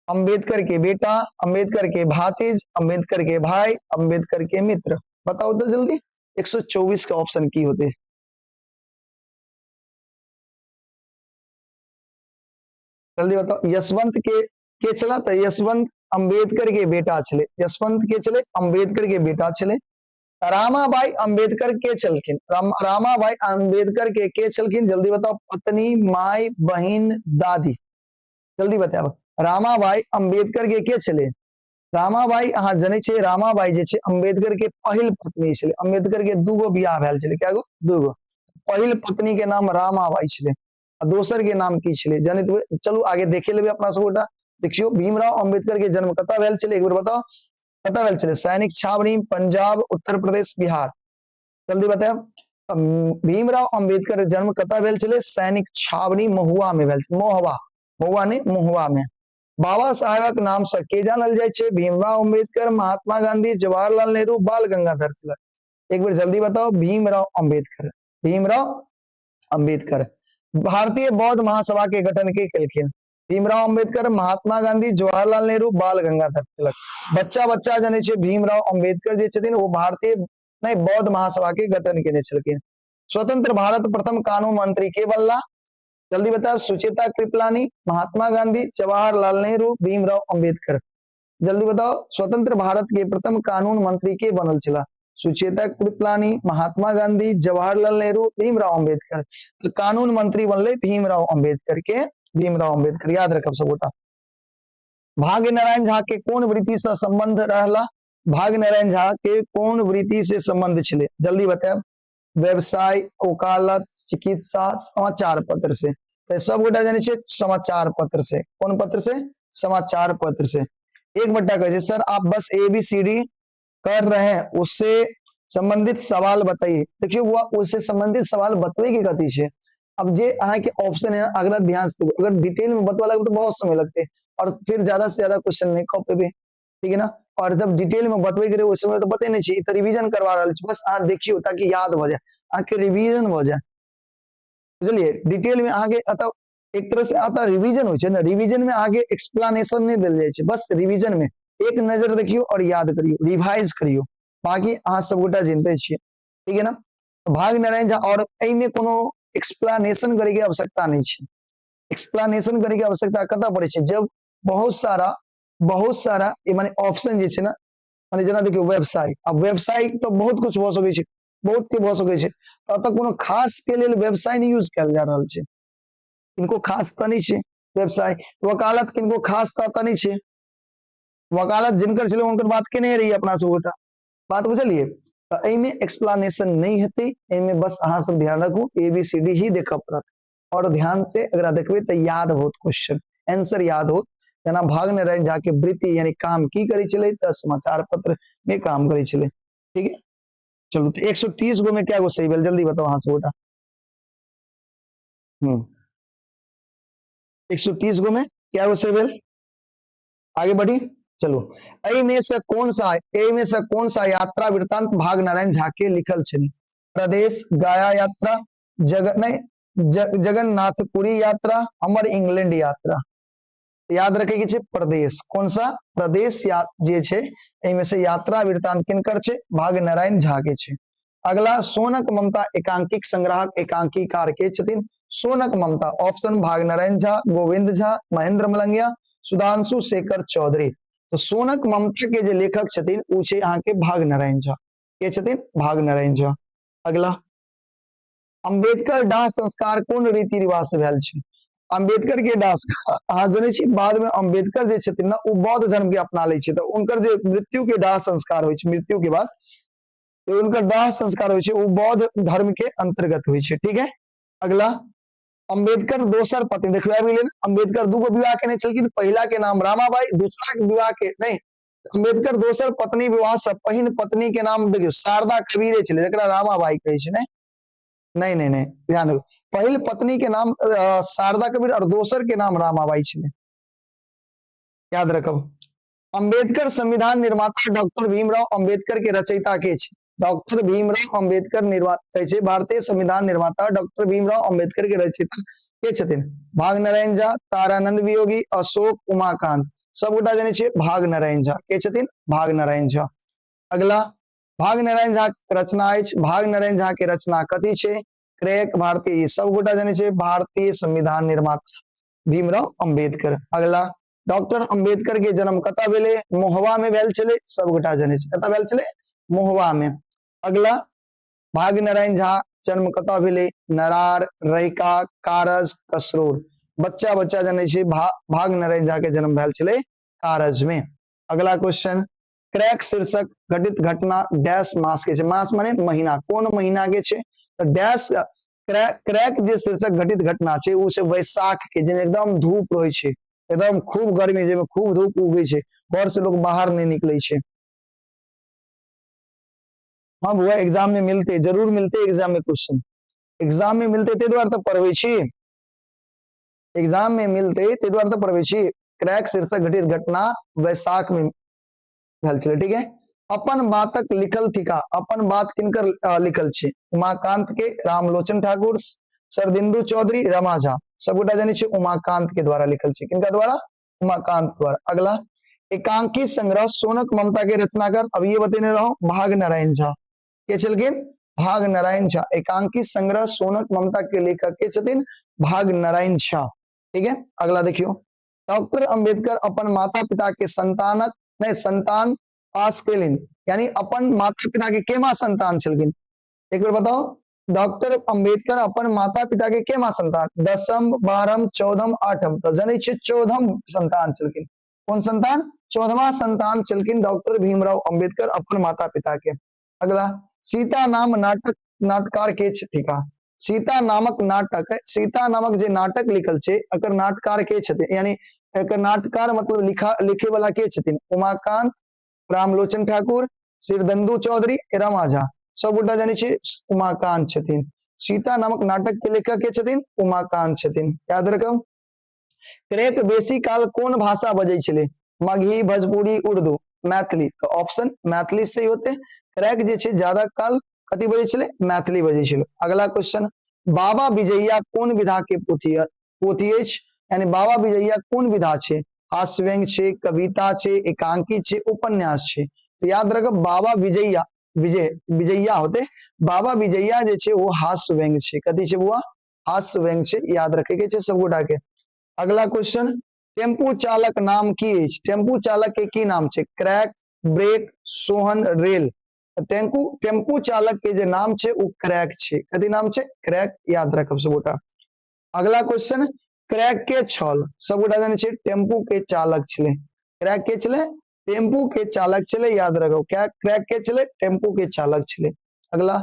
अंबेडकर के बेटा, अंबेडकर के भातीज, अंबेडकर के भाई, अंबेडकर के मित्र। बताओ तो जल्दी, 124 का ऑप्शन की होते? जल्दी बताओ। यशवंत के छला? तो यशवंत अंबेडकर के बेटा छले। यशवंत के छले? अंबेडकर के बेटा छले। रामाबाई अंबेडकर के छलखिन? रामाबाई अंबेडकर के छलखिन? जल्दी बताओ। पत्नी, माई, बहिन, दादी। जल्दी बताओ, रामाबाई अंबेडकर के छले? रामाबाई अहाँ जनै छियै, रामाबाई जे छै अंबेडकर के पहिल पत्नी छलै। अंबेडकर के दूगो बियाह भेल छलै। कए गो? दूगो। पहिल पत्नी के नाम रामाबाई छलै आ दोसर के नाम की छलै जनैत? चलू आगे देखे लेबै अपना सब गोटा। देखियौ, भीमराव अंबेडकर के जन्म कतऽ भेल छलै? एक बेर बताओ, कतऽ भेल छलै? सैनिक छावनी, पंजाब, उत्तर प्रदेश, बिहार। जल्दी बतायब, भीमराव अंबेडकर जन्म कतऽ भेल छलै? सैनिक छावनी महुआ में भेल। मोहवा, महुआ नहीं, महुआ में। बाबा साहेबक नाम से के जानल जाइ छै? भीमराव अंबेडकर, महात्मा गांधी, जवाहरलाल नेहरू, बाल गंगाधर तिलक। एक बेर जल्दी बताओ। भीमराव अंबेडकर, भीमराव अंबेडकर। भारतीय बौद्ध महासभा के गठन के केलखिन? भीमराव अंबेडकर, महात्मा गांधी, जवाहरलाल नेहरू, बाल गंगाधर तिलक। बच्चा बच्चा जानै छै भीमराव अंबेडकर जे छथिन वो भारतीय नहीं बौद्ध महासभा के गठन केने छलखिन। स्वतंत्र भारत प्रथम कानून मंत्री के बनला? जल्दी बताओ। सुचेता कृपलानी, महात्मा गांधी, जवाहरलाल नेहरू, भीमराव अंबेडकर। जल्दी बताओ, स्वतंत्र भारत के प्रथम कानून मंत्री के बनल छला? सुचेता कृपलानी, महात्मा गांधी, जवाहरलाल नेहरू, भीमराव अंबेडकर। तो कानून मंत्री बनले भीमराव अंबेडकर के, भीमराव अंबेडकर, याद रखब सब गोटा। भाग्य नारायण झा के कोन वृत्ति से संबंध रहला? भाग्य नारायण झा के कोन वृत्ति से संबंध छले? जल्दी बतायब। व्यवसाय, वकालत, चिकित्सा, समाचार पत्र से। तो सब गोटा जाने छे समाचार पत्र से। कोन पत्र से? समाचार पत्र से। एक बट्टा कहे, सर आप बस ए बी सी डी कर रहे हैं, उससे संबंधित सवाल बताइए। देखियो, वो उससे संबंधित सवाल बतबे के कथी छे? अब जे अहाँके ऑप्शन है अगला ध्यान से देखू। अगर डिटेल में बतवा लगबे तो बहुत समय लगते और फिर ज्यादा से ज्यादा क्वेश्चन नहीं कऽ पेबे, ठीक है ना। और जब डिटेल में बतबे के रहे ओहि समय तो बते नहीं छी, ई तऽ रिवीजन करवा रहल छी, बस अहाँ देखियौ ताकि याद भऽ जाय, अहाँके रिवीजन भऽ जाय, बुझलियै। डिटेल में अहाँके एतऽ एक तरह से एतऽ रिवीजन होइ छै ने, रिवीजन में अहाँके एक्सप्लेनेशन नहि देल जाइ छै, बस रिवीजन में एक नजर देखियौ और याद करियौ, रिवाइज करियौ, बाकी अहाँ सबगोटा जनते छियै, ठीक है ना। भाग नारायण झा, और एहिमे कोनो एक्सप्लेनेशन करे के आवश्यकता नहीं छै। एक्सप्लेनेशन करे के आवश्यकता कतऽ पड़ै छै, जब बहुत सारा ई माने ऑप्शन जे छै ने, माने जेना देखियौ व्यवसाय, आब व्यवसाय तऽ बहुत कुछ भऽ सकै छै, बहुत के भऽ सकै छै, तऽ एतऽ कोनो खास के लेल व्यवसाय नहि यूज कयल जा रहल छै, किनको खास तऽ नहि छै व्यवसाय। वकालत किनको खास तऽ एतऽ नहि छै, वकालत जिनकर छलै हुनकर बात केने रहियै अपना सब गोटा, बात बुझलियै। तऽ एहिमे एक्सप्लेनेशन नहि हेतै, एहिमे बस अहाँ सब ध्यान रखू ए बी सी डी ही देखऽ पड़त, और ध्यान से अगर देखबै तऽ याद होत क्वेश्चन, आंसर याद होत। जेना भाग नारायण झा के वृत्ति यानी काम की करै छलै, तऽ समाचार पत्र में काम करै छलै, ठीक है। चलू तऽ 130 गो में क्या गो सही भेल, जल्दी बताओ अहाँ सब गोटा। 130 गो में क्या गो सही भेल, आगे बढ़ी। चलो एहिमे से कौन सा, एहिमे से कौन सा यात्रा वृत्तांत भाग नारायण झा के लिखल छनि? प्रदेश गया यात्रा, जग नहीं जगन्नाथपुरी यात्रा, हमर इंग्लैंड यात्रा। याद रखे के छै प्रदेश, कौन सा प्रदेश या जे छै एहिमे से यात्रा वृत्तांत किनकर छै? भाग नारायण झा के छै। अगला सोनक ममता एकांकिक संग्राहक एकांकीकार के छथिन? सोनक ममता, ऑप्शन भाग नारायण झा, गोविंद झा, महेंद्र मलंगिया, सुधांशु शेखर चौधरी। तो सोनक ममता के जे लेखक छथिन उ छै अहाँके भाग नारायण झा। के छथिन? भाग नारायण झा। अगला अंबेडकर डाह संस्कार कोन रीति रिवाज से भेल छै? अंबेडकर के डाह अहाँ जनै छी बाद में अंबेडकर जे छथिन ने उ बौद्ध धर्म के अपना लै छै, तऽ उनकर जे मृत्यु के डाह संस्कार होइ छै, मृत्यु के बाद तो उनकर दाह संस्कार होइ छै उ बौद्ध धर्म के अंतर्गत होइ छै, ठीक है। अगला अंबेडकर दोसर पत्नी, देखियौ आबि गेलै, अंबेडकर दूगो विवाह केने छलखिन, पहिला के नाम रामाबाई, दूसरा के विवाह के नहीं, अंबेडकर दोसर पत्नी विवाह से पहिन पत्नी के नाम देखियौ शारदा कबीरे छलै, जकरा रामाबाई कहै छै। नहीं नहीं नहीं नहीं, ध्यान रखू, पहिल पत्नी के नाम शारदा कबीर और दोसर के नाम रामाबाई छलै, याद रखब। अंबेडकर संविधान निर्माता डॉक्टर भीमराव अंबेडकर के रचयिता के छै? डॉक्टर भीमराव अंबेडकर निर्माता कहै छै, भारतीय संविधान निर्माता डॉक्टर भीमराव अंबेडकर के रचयिता के छथिन? भाग नारायण झा, तारानंद वियोगी, अशोक उमाकांत। सबगोटा जनै छियै भाग नारायण झा के छथिन? भाग नारायण झा। अगला भाग नारायण झा के रचना अछि, भाग नारायण झा के रचना कथी छै? क्रैक भारतीय, सबगोटा जनै छियै भारतीय संविधान निर्माता भीमराव अंबेडकर। अगला डॉक्टर अंबेडकर के जन्म कतऽ भेलै? मोहवा में भेल छलै, सबगोटा जनै छै कतऽ भेल छलै? मोहवा में। अगला भाग्य नारायण झा जन्म कतऽ भेलै? नरार, रहिका, कारज, कसरोर। बच्चा बच्चा जनै छै भाग्य नारायण झा के जन्म भेल छलै कारज में। अगला क्वेश्चन क्रैक शीर्षक घटित घटना डैश मास के छै, मास माने महीना, कोन महीना के छै? तऽ डैश क्रैक जे शीर्षक घटित घटना छै ओ छै वैशाख के, जाहिमे एकदम धूप रहै छै, एकदम खूब गर्मी, जाहिमे खूब धूप उगै छै, घर से लोग बाहर नहीं निकले छै। हाँ बुआ एग्जाम में मिलते, जरूर मिलते एग्जाम में क्वेश्चन, एग्जाम में मिलते ताहि दुआरे तऽ पढ़बै छी, एग्जाम में मिलते ताहि दुआरे तऽ पढ़बै छी। क्रैक शीर्षक घटित घटना वैशाख में भेल छलै, ठीक है। अपन बातक लिखल थिका, अपन बात किनकर लिखल छै? उमाकांत के, रामलोचन ठाकुर, शरदिंदु चौधरी, रमा झा। सबगोटा जानै छियै उमाकांत के द्वारा लिखल छै, किनका द्वारा? उमाकांत द्वारा। अगला एकांकी संग्रह सोनक ममता के रचनाकार, अब ये बतेने रहो भाग नारायण झा के छलखिन? भाग नारायण झा। एकांकी संग्रह सोनक ममता के लेखक के छथिन? भाग नारायण झा, ठीक है। अगला देखियो डॉक्टर अंबेडकर अपन माता पिता के संतानक नहीं संतान पास केलिन, यानी अपन माता पिता के केमा संतान छलखिन? एक बेर बताओ, डॉक्टर अंबेडकर अपन माता पिता के केमा संतान? 10म, 12म, 14म, 8म, तो जनै छियै 14म संतान छलखिन। कोन संतान? 14वां संतान छलखिन डॉक्टर भीमराव अंबेडकर अपन माता पिता के। अगला सीता नाम नाटक नाटकार के थिका? सीता नामक नाटक, सीता नामक जे नाटक लिखल छै एकर नाटकार के छथिन? यानी एकर नाटकार मतलब लिखा लिखे वाला के छथिन? उमाकांत, रामलोचन ठाकुर, श्रीदंदु चौधरी, रमा झा। सबगोटा जानै छियै उमाकांत छथिन। सीता नामक नाटक के लेखक के छथिन? उमाकांत छथिन। याद रखब। क्रैक बेसी काल कोन भाषा बजै छलै? मगही, भोजपुरी, उर्दू, मैथिली। तो ऑप्शन मैथिली सही होते। क्रैक जे छै ज्यादा काल कथी बजै छलै? मैथिली बजै छलै। अगला क्वेश्चन, बाबा विजया कोन विधा के पोथी पोथी अछि? यानी बाबा विजया कोन विधा छै? हास्य व्यंग छै, कविता छै, एकांकी छै, उपन्यास छै। तो याद रखब बाबा विजया, विजय विजया होते, बाबा विजया जे छै वो हास्य व्यंग छै। कथी छै बुआ? हास्य व्यंग छै। याद रखे के छै सब गोटा के। अगला क्वेश्चन, टेम्पू चालक नाम की अछि? टेम्पू चालक के की नाम छै? Crack, break, Sohan, rail. Tempo tempo चालक के जे नाम छै ओ क्रैक छै। कथी नाम छै? क्रैक। याद रखब सब गोटा। अगला क्वेश्चन, क्रैक के छल? सब गोटा जानै छै टेम्पू के चालक छलै। क्रैक के छलै? टेम्पू के चालक छलै। याद रखब, क्या क्रैक के छलै? टेम्पू के चालक छलै। अगला,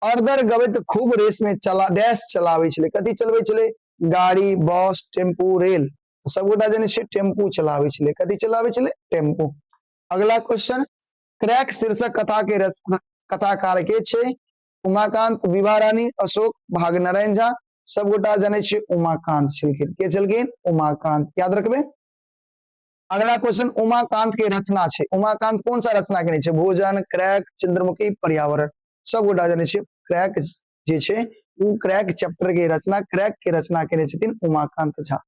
अर्दर गबैत खूब रेस में चला डैश चलाबै छलै। कथी चलबै छलै? गाड़ी, बस, टेम्पू, रेल। सब गोटा जानै छै टेम्पू चलाबै छलै। कथी चलाबै छलै? टेम्पू। अगला क्वेश्चन, क्रैक शीर्षक कथा के कथाकार के छै? उमाकांत, विभा रानी, अशोक, भाग्यनारायण झा। सब गोटा जानै छै उमाकांत छलखिन। के छलखिन? उमाकांत। याद रखबै। अगला क्वेश्चन, उमाकांत के रचना छै। उमाकांत कौन सा रचना केने छै? भोजन, क्रैक, चंद्रमुखी, पर्यावरण। सब गोटा जानै छै क्रैक जे छै उ क्रैक चैप्टर के रचना, क्रैक के रचना केने छथिन उमाकांत झा।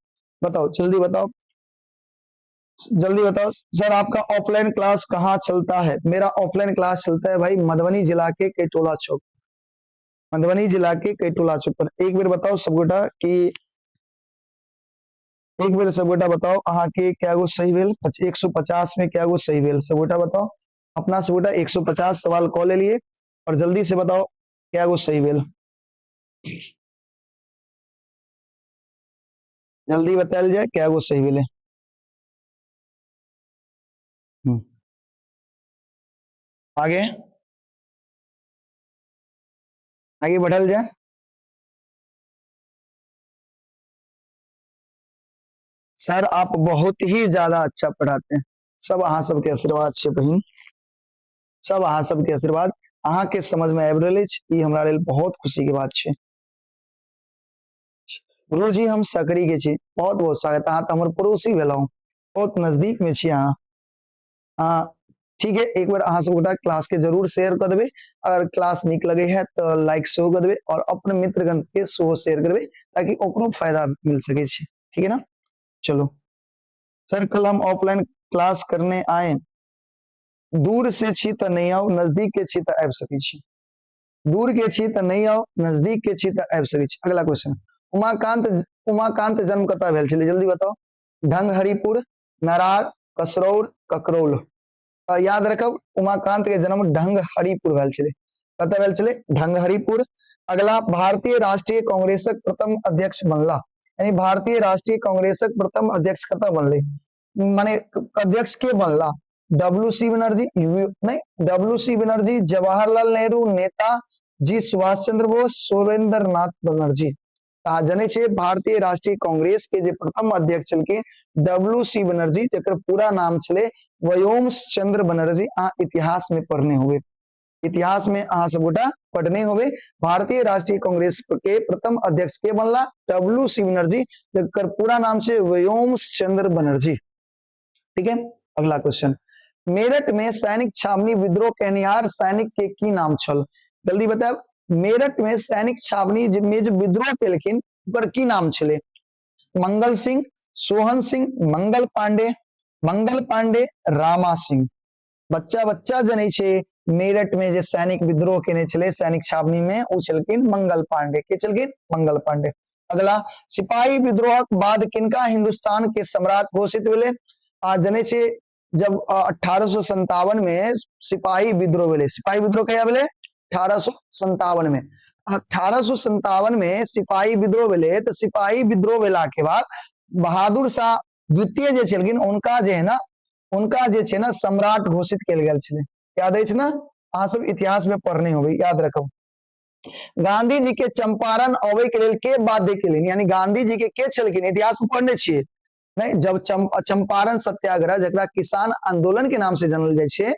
बताओ, जल्दी बताओ, जल्दी बताओ। सर आपका ऑफलाइन क्लास कहाँ चलता है? मेरा ऑफलाइन क्लास चलता है भाई मधुबनी जिला के कैटोला चौक, मधुबनी जिला के कैटोला चौक पर। एक बेर बताओ सब गोटा कि एक बेर सब गोटा बताओ अहाँ के क्या गो सही भेल? 150 में क्या गो सही भेल? सब गोटा बताओ। अपना सब गोटा 150 सवाल कऽ लेलिए और जल्दी से बताओ क्या गो सही भेल। जल्दी बतायल जाए क्या गो सही भेलै। आगे आगे बढ़ल जाए। सर आप बहुत ही ज्यादा अच्छा पढ़ाते हैं। सब अहाँ सबके आशीर्वाद छै बहिन, सब अहाँ सबके आशीर्वाद। अहाँ के समझ में आबि रहल अछि, ई हमरा लेल बहुत खुशी के बात छै। गुरु जी हम सकरी के छी, बहुत बहुत स्वागत। अहाँ तऽ हमर पड़ोसी भेलहुँ, बहुत नजदीक में छी अहाँ। हाँ ठीक है, एक बार अहाँ सब गोटा क्लास के जरूर शेयर कर देबै। अगर क्लास नीक लगे है तो लाइक सेहो कर देबै और अपने मित्रगण के सेहो शेयर करबै ताकि ओकरो फायदा मिल सके छै। ठीक है ना। चलो सर कल हम ऑफलाइन क्लास करने आए, दूर से छी तऽ नहीं आउ, नजदीक के छी तऽ आबि सकै छी। दूर के छी तऽ नहीं आउ, नजदीक के छी तऽ आबि सकै छी। अगला क्वेश्चन, उमाकांत उमाकांत जन्म कतऽ भेल छलै? जल्दी बताओ। ढंग हरिपुर, नरार, कसरौर, ककरौल। याद रखब उमाकांत के जन्म ढंग हरिपुर भेल छलै। कतऽ भेल छलै? ढंग हरिपुर। अगला, भारतीय राष्ट्रीय कांग्रेसक प्रथम अध्यक्ष बनला, यानी भारतीय राष्ट्रीय कांग्रेसक प्रथम अध्यक्ष कतऽ बनलै? माने अध्यक्ष के बनला? डब्ल्यू सी बनर्जी नहीं, डब्ल्यू सी बनर्जी, जवाहरलाल नेहरू, नेता जी सुभाष चंद्र बोस, सुरेंद्र नाथ बनर्जी। अहाँ जनै छियै भारतीय राष्ट्रीय कांग्रेस के जे प्रथम अध्यक्ष छलखिन डब्ल्यू सी बनर्जी, जकर पूरा नाम छलै वयोम चंद्र बनर्जी। अहाँ इतिहास में पढ़ने होबे, इतिहास में अहाँ सब गोटा पढ़ने होबे। भारतीय राष्ट्रीय कांग्रेस के प्रथम अध्यक्ष के बनला? डब्ल्यू सी बनर्जी, जकर पूरा नाम छै वयोम चंद्र बनर्जी। ठीक है। अगला क्वेश्चन, मेरठ में सैनिक छावनी विद्रोह कहनिहार सैनिक के की नाम छल? जल्दी बताब। मेरठ में सैनिक छावनी में जे विद्रोह केलखिन ओकर की नाम छलै? मंगल सिंह, सोहन सिंह, मंगल पांडे, मंगल पांडे, रामा सिंह। बच्चा बच्चा जनै छै मेरठ में जे सैनिक विद्रोह केने छलै सैनिक छावनी में, ओ छलखिन मंगल पांडे। के छलखिन? मंगल पांडे। अगला, सिपाही विद्रोहक बाद किनका हिंदुस्तान के सम्राट घोषित भेलै? आ जनै छै जब 1857 में सिपाही विद्रोह भेलै। सिपाही विद्रोह कहिया भेलै? 1857 में। 1857 में सिपाही विद्रोह भेलै तऽ सिपाही विद्रोह भेला के बाद बहादुर शाह द्वितीय जे छलखिन उनका जे है ना, उनका जे छै ना सम्राट घोषित कयल गेल छलै। याद अछि ना? अहाँ सब इतिहास में पढ़ने होबै, याद रखब। गांधी जी के चंपारण अबै के लेल के बाध्य केलनि? यानी गांधी जी के छलखिन? इतिहास में पढ़ने छियै नहीं? जब चंपारण सत्याग्रह, जकरा किसान आंदोलन के नाम से जानल जाइ छै,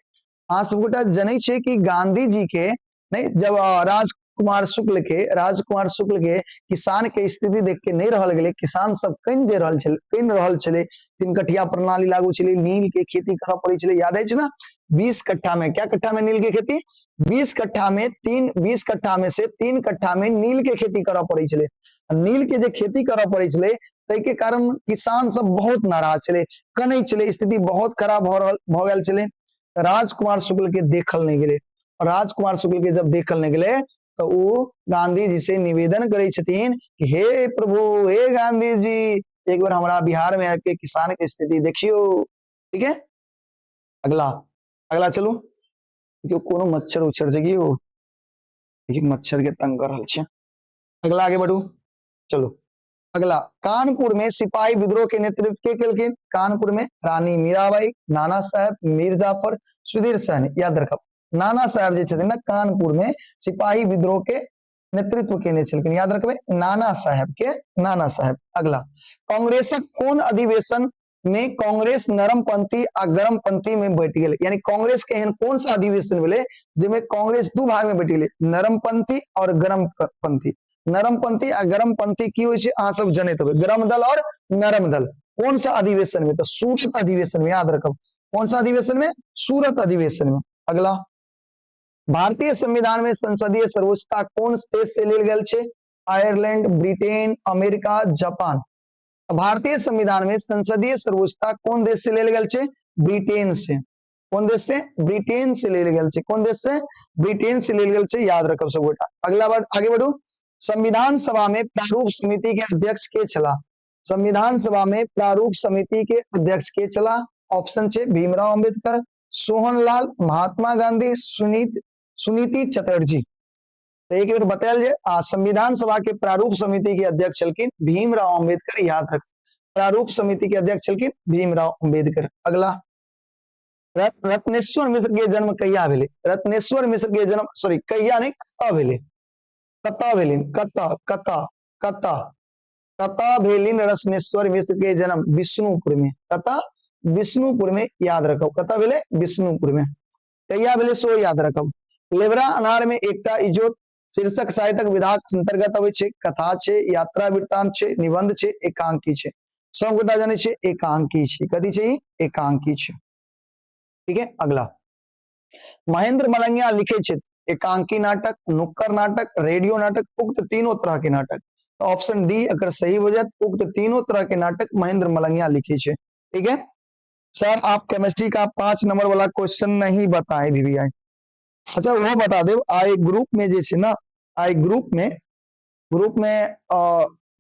अहाँ सब गोटा जनै छियै कि गांधी जी के नहीं, जब राजकुमार राजकुमार शुक्ल के, राजकुमार शुक्ल के किसान के स्थिति देख के नहीं रहल गेलै। किसान सब कनि जे रहल छलै, कनि रहल छलै, तीन कठिया प्रणाली लागू छलै, नील के खेती करऽ पड़ै छलै, याद अछि ना? 20 कट्ठा में, क्या कट्ठा में नील के खेती? 20 कट्ठा में तीन, 20 कट्ठा में से 3 कट्ठा में नील के खेती करऽ पड़ै छलै। नील के जे खेती करऽ पड़ै छलै ताहि के कारण किसान सब बहुत नाराज छलै, कनै छलै, स्थिति बहुत खराब भऽ रहल भऽ गेल छलै। राजकुमार शुक्ल के देखल नहीं गेलै। राजकुमार शुक्ल के जब देखल नहीं गेलै तो ओ गांधी जी से निवेदन करै छथिन कि हे प्रभु, हे गांधी जी, एक बार हमारा बिहार में आके किसान के स्थिति देखियो। ठीक है, अगला, अगला चलू। देखियो कोनो मच्छर उच्छर छै कि ओ देखियो मच्छर के तंग कर रहल छै। अगला आगे बढ़ू, चलू अगला। कानपुर में सिपाही विद्रोह के नेतृत्व के केलखिन? कानपुर में रानी मीराबाई, नाना साहेब, मीर जाफर, सुधीर सहनी। याद रखब, नाना साहेब जे छथिन ना कानपुर में सिपाही विद्रोह के नेतृत्व केने छलखिन। याद रखबे नाना साहेब के, नाना साहेब। अगला, कांग्रेसक कोन अधिवेशन में कांग्रेस नरमपंथी आ गरमपंथी में बटि गेलै? यानी कांग्रेस के एहन कोन सा अधिवेशन भेलै जिसमें कांग्रेस दू भाग में बटि गेलै, नरमपंथी और गरमपंथी। नरमपंथी आ गरमपंथी की होइ छै अहाँ सब जनैत होबै, गरम दल और नरम दल। कोन सा अधिवेशन में? तो सूरत अधिवेशन में। याद रखब, कौन सा अधिवेशन में? सूरत अधिवेशन में। अगला, भारतीय संविधान में संसदीय सर्वोच्चता कोन देश से लेल गेल छै? Ireland, Britain, America, Japan. भारतीय संविधान में संसदीय सर्वोच्चता कोन देश से लेल गेल छै? ब्रिटेन से। कोन देश से? ब्रिटेन से लेल गेल छै। कोन देश से? ब्रिटेन से लेल गेल छै। याद रखब सब गोटा। अगला बार आगे बढ़ू। संविधान सभा में प्रारूप समिति के अध्यक्ष के छला? संविधान सभा में प्रारूप समिति के अध्यक्ष के छला? ऑप्शन छै भीमराव अंबेडकर, सोहनलाल, महात्मा गांधी, सुनीति चटर्जी। तो एक बेर बतायल जे आ संविधान सभा के प्रारूप समिति के अध्यक्ष छलखिन भीमराव अंबेडकर। याद रख, प्रारूप समिति के अध्यक्ष छलखिन भीमराव अंबेडकर। अगला, रत्नेश्वर मिश्र के जन्म कहिया भेलै? रत्नेश्वर मिश्र के जन्म, सॉरी, कहिया नहीं, कतऽ भेलै? कतऽ भेलिन? कतऽ, कतऽ, कतऽ, कतऽ भेलिन रत्नेश्वर मिश्र के जन्म? विष्णुपुर में। कतऽ? विष्णुपुर में। याद रखब, कतऽ भेलै? विष्णुपुर में। कहिया भेलै सो याद रखब। लेबरा अनार में एकटा इजोत शीर्षक साहित्यक विधाक अंतर्गत अबै छै। कथा छै, यात्रा वृत्तांत छै, निबंध छै, एकांकी छै। सब गोटा जानै छै एकांकी छै। कथी छै? एकांकी छै। ठीक है, अगला, महेंद्र मलंगिया लिखे छै एकांकी नाटक, नुक्कड़ नाटक, रेडियो नाटक, उक्त तीनों तरह के नाटक। तो ऑप्शन डी अगर सही हो जाए, उक्त तीनों तरह के नाटक महेंद्र मलंगिया लिखे छै। ठीक है। सर आप केमिस्ट्री का 5 नंबर वाला क्वेश्चन नहीं बताए वीवीआई। अच्छा वो बता दे, आई ग्रुप में जे ना, आई ग्रुप में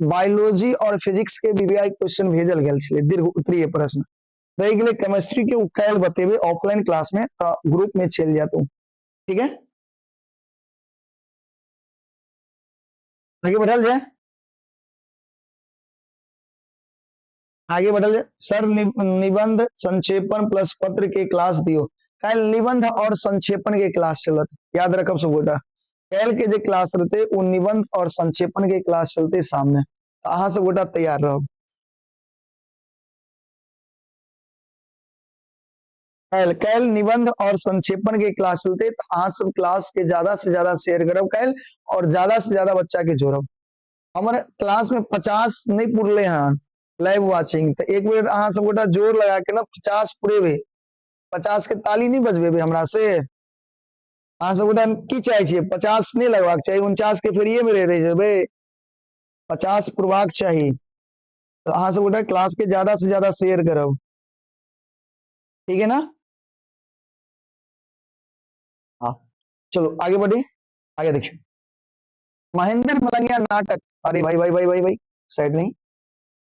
बायोलॉजी और फिजिक्स के वीवीआई क्वेश्चन भेजल गेल छलै, दीर्घ उत्तरीय प्रश्न रहि गेलै। केमिस्ट्री के काल्हि बतेबे ऑफलाइन क्लास में, तो ग्रुप में चलि जात। ठीक है, आगे बढ़ल जाए, आगे बढ़ल जाए। सर निबंध संक्षेपण प्लस पत्र के क्लास दियो। काल्हि निबंध और संक्षेपण के क्लास चलत, याद रखब सब गोटा। काल्हि के जे क्लास रहते वो निबंध और संक्षेपण के क्लास चलते सामने, तो अहाँ सब गोटा तैयार रहब। काल्हि काल्हि निबंध और संक्षेपण के क्लास चलते, तो अहाँ सब क्लास के ज्यादा से ज्यादा शेयर करब काल्हि और ज्यादा से ज्यादा बच्चा के जोड़ब। हमर क्लास में 50 नहीं पुरले हन लाइव वाचिंग, तो एक बेर अहाँ सब गोटा जोर लगा के ना 50 पुरेबे, 50 के ताली नहीं बजबेबे हमरा से। अहाँ सब गोटा की चाहे छियै? 50 नहीं लगबाक चाही, 49 के फेरिये में रहि जेबै। 50 पुरबाक चाही। तो अहाँ सब गोटा क्लास के ज्यादा से ज्यादा शेयर करब, ठीक है ना? हाँ चलो आगे बढ़ी, आगे देखिए महेंद्र मलंगिया नाटक। अरे भाई भाई भाई भाई भाई साइड नहीं।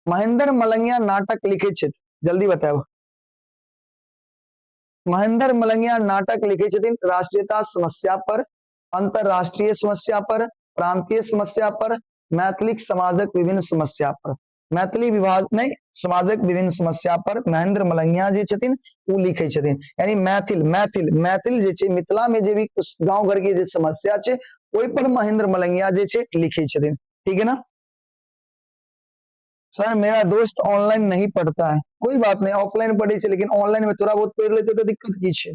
महेंद्र मलंगिया नाटक लिखे छथि, जल्दी बताओ। महेंद्र मलंगिया नाटक लिखे छथिन राष्ट्रीयता समस्या पर, अंतरराष्ट्रीय समस्या पर, प्रांतीय समस्या पर, मैथिली समाजक विभिन्न समस्या पर। मैथिली विभाग नहीं, समाजक विभिन्न समस्या पर महेंद्र मलंगिया जे छथिन ओ लिखे छथिन। यानी मैथिल मैथिल मैथिल जे छै, मिथिला में जे भी गांव घर के जे समस्या छै ओहि पर महेंद्र मलंगिया जे छै लिखे छथिन, ठीक है ना? सर मेरा दोस्त ऑनलाइन नहीं पढ़ता है। कोई बात नहीं, ऑफलाइन पढ़े छै, लेकिन ऑनलाइन में थोड़ा बहुत पढ़ लेते तो दिक्कत की छै?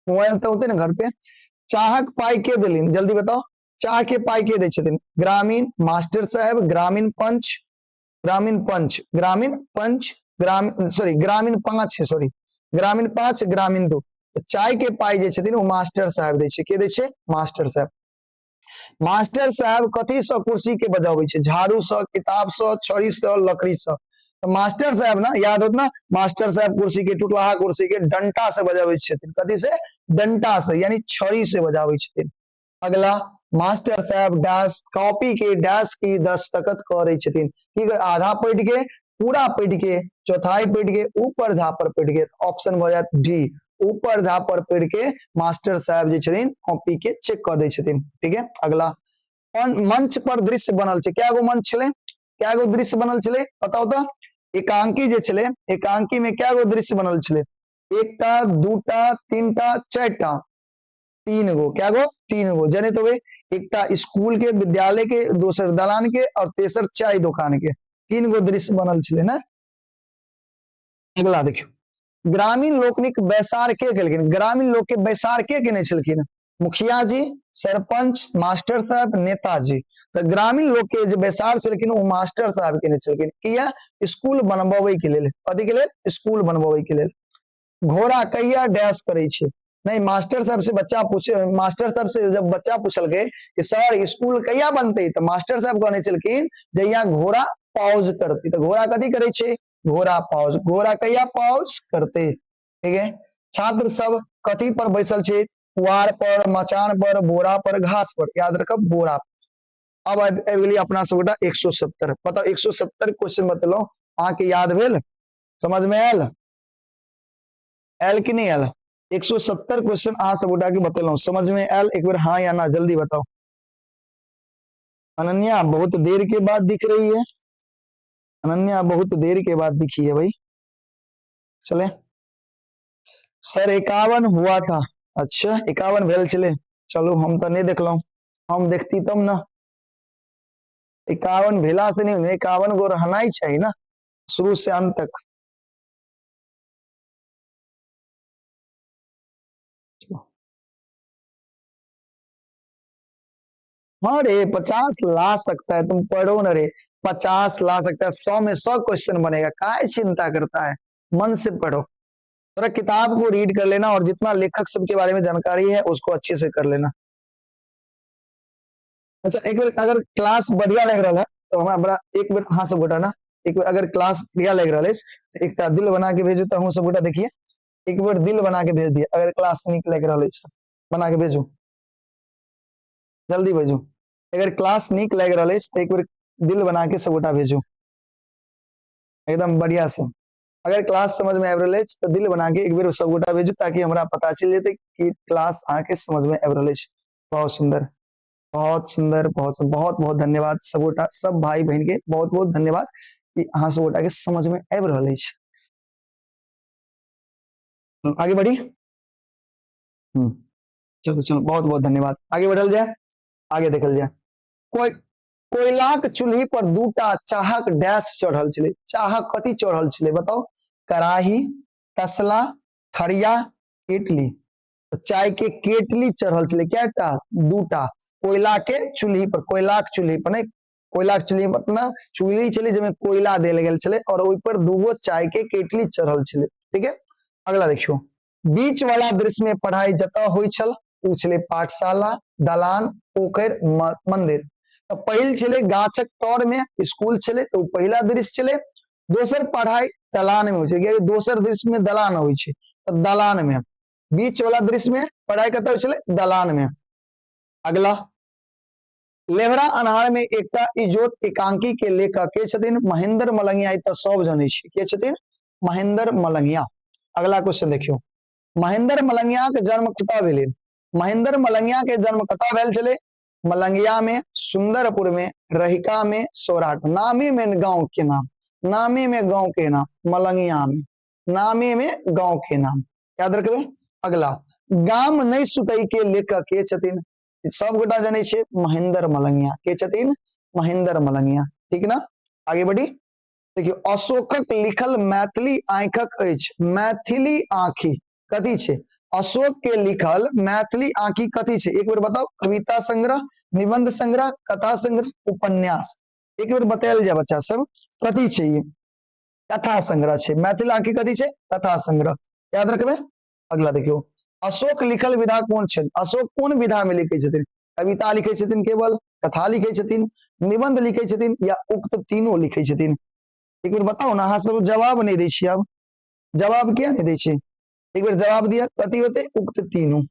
मोबाइल तो होते ना घर पे। चाहक पाई के देलिन? जल्दी बताओ। चाह के पाई के दै छथिन? ग्रामीण मास्टर साहेब, ग्रामीण पंच, ग्रामीण पंच, ग्रामीण पंच, ग्रामीण, सॉरी, ग्रामीण पांच छै, सॉरी, ग्रामीण पांच, ग्रामीण दू। तऽ चाय के पाई जे छथिन ओ मास्टर साहेब दै छै। के दै छै? मास्टर साहेब। मास्टर साहेब कथी से कुर्सी के बजाबै छै? झाड़ू से, किताब से, छड़ी से, लकड़ी से। तऽ मास्टर साहेब ना, याद होत ना, मास्टर साहेब कुर्सी के, टुटलाहा कुर्सी के डंटा से बजाबै छथिन। कथी से? डंटा से, यानी छड़ी से बजाबै छथिन। अगला, मास्टर साहेब डैश कॉपी के डैश की दस्तखत करै छथिन। की? आधा पढ़ के, पूरा पढ़ के, चौथाई पढ़ के, ऊपर झापर पढ़ के। ऑप्शन भऽ जायत डी, ऊपर झापर पढ़ के मास्टर साहेब जे छथिन कॉपी के चेक कऽ दै छथिन। ठीक है। अगला, मंच पर दृश्य बनल छै। कै गो मंच छलै? कै गो दृश्य बनल छलै? बताउ तऽ। एकांकी जे छलै, एकांकी में कै गो दृश्य बनल छलै? एकटा, दूटा, तीनटा, चारिटा, तीन गो। कै गो? तीन गो। जनैत होबै, एकटा स्कूल के, विद्यालय के, दोसर दलान के और तेसर चाय दुकान के, तीन गो दृश्य बनल छलै ने। अगला देखियौ, ग्रामीण लोकनिक बैसार के केलखिन? ग्रामीण लोक के बैसार के केने छलखिन? मुखिया जी, सरपंच, मास्टर साहब, नेताजी। तऽ ग्रामीण लोक के जे बैसार छलखिन ओ मास्टर साहब केने छलखिन। किया? स्कूल बनबबै के लेल। कथी के लेल? स्कूल बनबबै के लेल। घोड़ा कहिया डैश करै छै? नहीं, मास्टर साहब से बच्चा पूछे, मास्टर साहब से जब बच्चा पूछलकै कि सर स्कूल कहिया बनतै, तऽ मास्टर साहब कहने छलखिन जहिया घोड़ा पॉज करतै। तऽ घोड़ा कथी करै छै? घोड़ा पॉज। घोड़ा कहिया पॉज करतै? ठीक है। छात्र सब कथी पर बैसल छै? पुआर पर, मचान पर, बोरा पर, घास पर। याद रखब, बोरा। अब आबि गेलियै अपना सब गोटा 170। बताउ, 170 क्वेश्चन बतेलहुँ, अहाँके याद भेल? समझ में आयल? आयल कि नहीं आयल? 170 क्वेश्चन अहाँ सब गोटा के बतेलहुँ, समझ में आयल? एक बेर हाँ या ना जल्दी बताओ। अनन्या बहुत देर के बाद दिख रही है। अनन्या बहुत देर के बाद दिखी है भाई। चले सर, 51 हुआ था। अच्छा, 51 भेल छलै। चलू, हम तऽ नहि देखलहुँ, हम देखती तब ना। 51 भेला से नहीं, 51 गो रहना ही चाहिए ना शुरू से अंत तक। हाँ रे, 50 ला सकता है, तुम पढ़ो ना रे, 50 ला सकता है, 100 में 100 क्वेश्चन बनेगा। काय चिंता करता है? मन से पढ़ो, थोड़ा किताब को रीड कर लेना और जितना लेखक सबके बारे में जानकारी है उसको अच्छे से कर लेना। अच्छा, एक बेर अगर क्लास बढ़िया लग रहा है तो हमरा बड़ा एक बेर अहाँ सब गोटा ना, एक बेर अगर क्लास बढ़िया लग रहा है तो एकटा दिल बना के भेजू। तो अहूँ सब गोटा देखिए, एक बेर दिल बना के भेज दिए। अगर क्लास नीक लग रहा है तो बना के भेजू, जल्दी भेजू। अगर क्लास नीक लग रहा है तो एक बेर दिल बना के सब गोटा भेजू एकदम बढ़िया से। अगर क्लास समझ में आबि रहल अछि तऽ दिल बना के एक बेर सब गोटा भेजू, ताकि हमरा पता चलि जेतै कि क्लास अहाँके समझ में आबि रहल अछि। बहुत सुंदर, बहुत सुंदर, बहुत बहुत बहुत धन्यवाद सब गोटा, सब भाई बहन के बहुत बहुत धन्यवाद कि अहाँ सब गोटा के समझ में आबि रहल अछि। आगे बढ़ी। चलो चलो, बहुत बहुत धन्यवाद। आगे बढ़ल जाए, आगे देखल जाए। कोई कोयलाक चूल्ही पर दूटा चाहक डैश चढ़ल छलै। चाहक कथी चढ़ल छलै बताउ? कड़ाही, तसला, थरिया, केटली। तऽ चाय के केटली चढ़ल छलै। कएटा? दूटा। कोयला के चूल्ही पर, कोयलाक चूल्ही पर नहि, कोयलाक चूल्ही मतलब चूल्ही छलै जाहिमे कोयला देल गेल छलै और ओहि पर दूगो चाय के केटली चढ़ल छलै। ठीक है। अगला देखियौ, बीच वाला दृश्य में पढ़ाई जतऽ होइ छल ओ छलै पाठशाला, दलान, पोखरि, मंदिर। तऽ पहिल छलै गाछक तर में स्कूल छलै, तऽ ओ पहिला दृश्य छलै। दोसर पढ़ाई दलान में होइ छै, कियाकि दोसर दृश्य में दलान होइ छै, तऽ दलान में। बीच वाला दृश्य में पढ़ाई कतऽ होइ छलै? दलान में। अगला, लेभरा अन्हार में एकटा इजोत एकांकी के लेखक के छथिन? महेंद्र मलंगिया। ई तऽ सब जनै छी के छथिन, महेंद्र मलंगिया। अगला क्वेश्चन देखियौ, महेंद्र मलंगिया के जन्म कतऽ भेलै? महेंद्र मलंगिया के जन्म कतऽ भेल छलै? मलंगिया में, सुंदरपुर में, रहिका में, सौराठ। नामे में गांव के नाम, नामे में गांव के नाम, मलंगिया में, नामे में गांव के नाम, याद रखबै। अगला, गाम नहि सुतै के लेखक के छथिन? सब गोटा जनै छियै, महेंद्र मलंगिया। के छथिन? महेंद्र मलंगिया। ठीक ना? आगे बढ़ी। देखियौ, अशोकक लिखल मैथिली आँखक अछि। मैथिली आँखि कथी छै? अशोक के लिखल मैथिली आँखि कथी छै? एक बेर बताउ। कविता संग्रह, निबंध संग्रह, कथा संग्रह, उपन्यास। एक बेर बतायल जाय बच्चा सब, कथी छै ई? कथा संग्रह छै। मैथिल आंखि कथी छै? कथा संग्रह, याद रखबै। अगला देखियौ, अशोक लिखल विधा कोन छै? अशोक कोन विधा में लिखै छथिन? कविता लिखै छथिन, केवल कथा लिखै छथिन, निबंध लिखै छथिन, या उक्त तीनों लिखै छथिन? एक बेर बताउ ने। अहाँ सब जवाब नहि दै छी। आब जवाब किया नहि दै छी? एक बेर जवाब दिअ, कथी होतै? उक्त तीनों।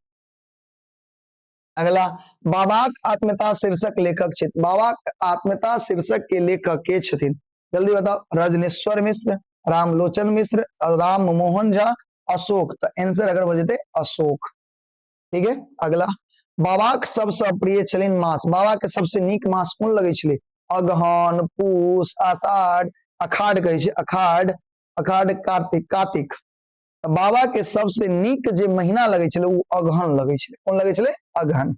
अगला, बाबाक आत्मता शीर्षक लेखक छथि। बाबाक आत्मता शीर्षक के लेखक के छथिन? जल्दी बताओ। रजनेश्वर मिश्र, रामलोचन मिश्र, राम मोहन झा, अशोक। तो आंसर अगर भऽ जेतै अशोक। ठीक है। अगला, बाबाक सबसँ प्रिय छलनि मास। बाबा के सबसे नीक मास कोन लगै छलै? अगहन, पूस, आषाढ़, अखाढ़ कहै छै, अखाढ़, अखाढ़, कार्तिक, कार्तिक। तऽ बाबा के सबसे नीक जे महीना लगै छलै ओ अगहन लगै छलै। कोन लगै छलै? अगहन।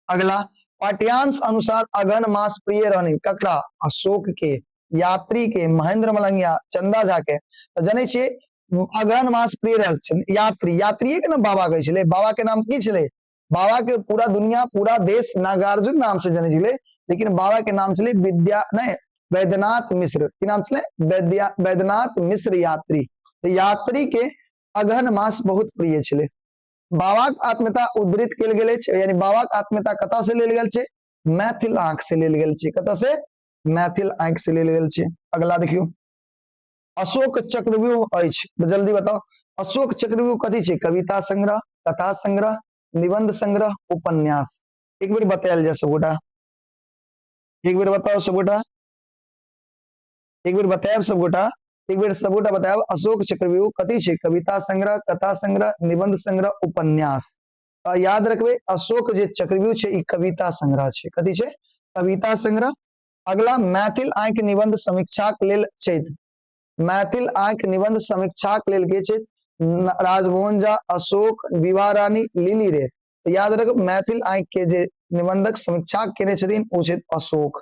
अगला, पाठ्यांश अनुसार अगहन मास प्रिय रहनी ककरा? अशोक के, यात्री के, महेंद्र मलंगिया, चंदा झा के। तऽ जनै छियै अगहन मास प्रिय रहल छलै यात्री। यात्रिये के ने बाबा कहै छलै। बाबा के नाम की छलै? बाबा के पूरा दुनिया, पूरा देश नागार्जुन नाम से जनै छलै, लेकिन बाबा के नाम छलै विद्या नहीं, वैद्यनाथ मिश्र। की नाम छलै? वैद्या वैद्यनाथ मिश्र यात्री। तऽ यात्री के अगहन मास बहुत प्रिय छलै। बाबाक आत्मीयता उद्धृत कयल गेल अछि, यानी बाबाक आत्मीयता कतऽ से लेल गेल छै? मैथिल आंख से लेल गेल छै। कतऽ से? मैथिल आंखि से लेल गेल छै। अगला देखियौ, अशोक चक्रव्यूह अछि। जल्दी बताओ, अशोक चक्रव्यूह कथी छै? कविता संग्रह, कथा संग्रह, निबंध संग्रह, उपन्यास। एक बेर बतायल जाय सबगोटा, एक बेर बताओ सबगोटा, एक बेर बतायब सबगोटा, एक बेर सबगोटा बतायब। अशोक चक्रव्यूह कथी छै? कविता संग्रह, कथा संग्रह, निबंध संग्रह, उपन्यास। याद रखबै, अशोक जे चक्रव्यूह छै ई कविता संग्रह छै। कथी छै? कविता संग्रह। अगला, मैथिल आंखि निबंध समीक्षाक लेल छथि। मैथिल आंखि निबंध समीक्षाक लेल के छथि? राजमोहन झा, अशोक, विभा रानी, लिली रे। तऽ याद रखब, मैथिल आंखि के जे निबंधक समीक्षा केने छथिन ओ छथि अशोक।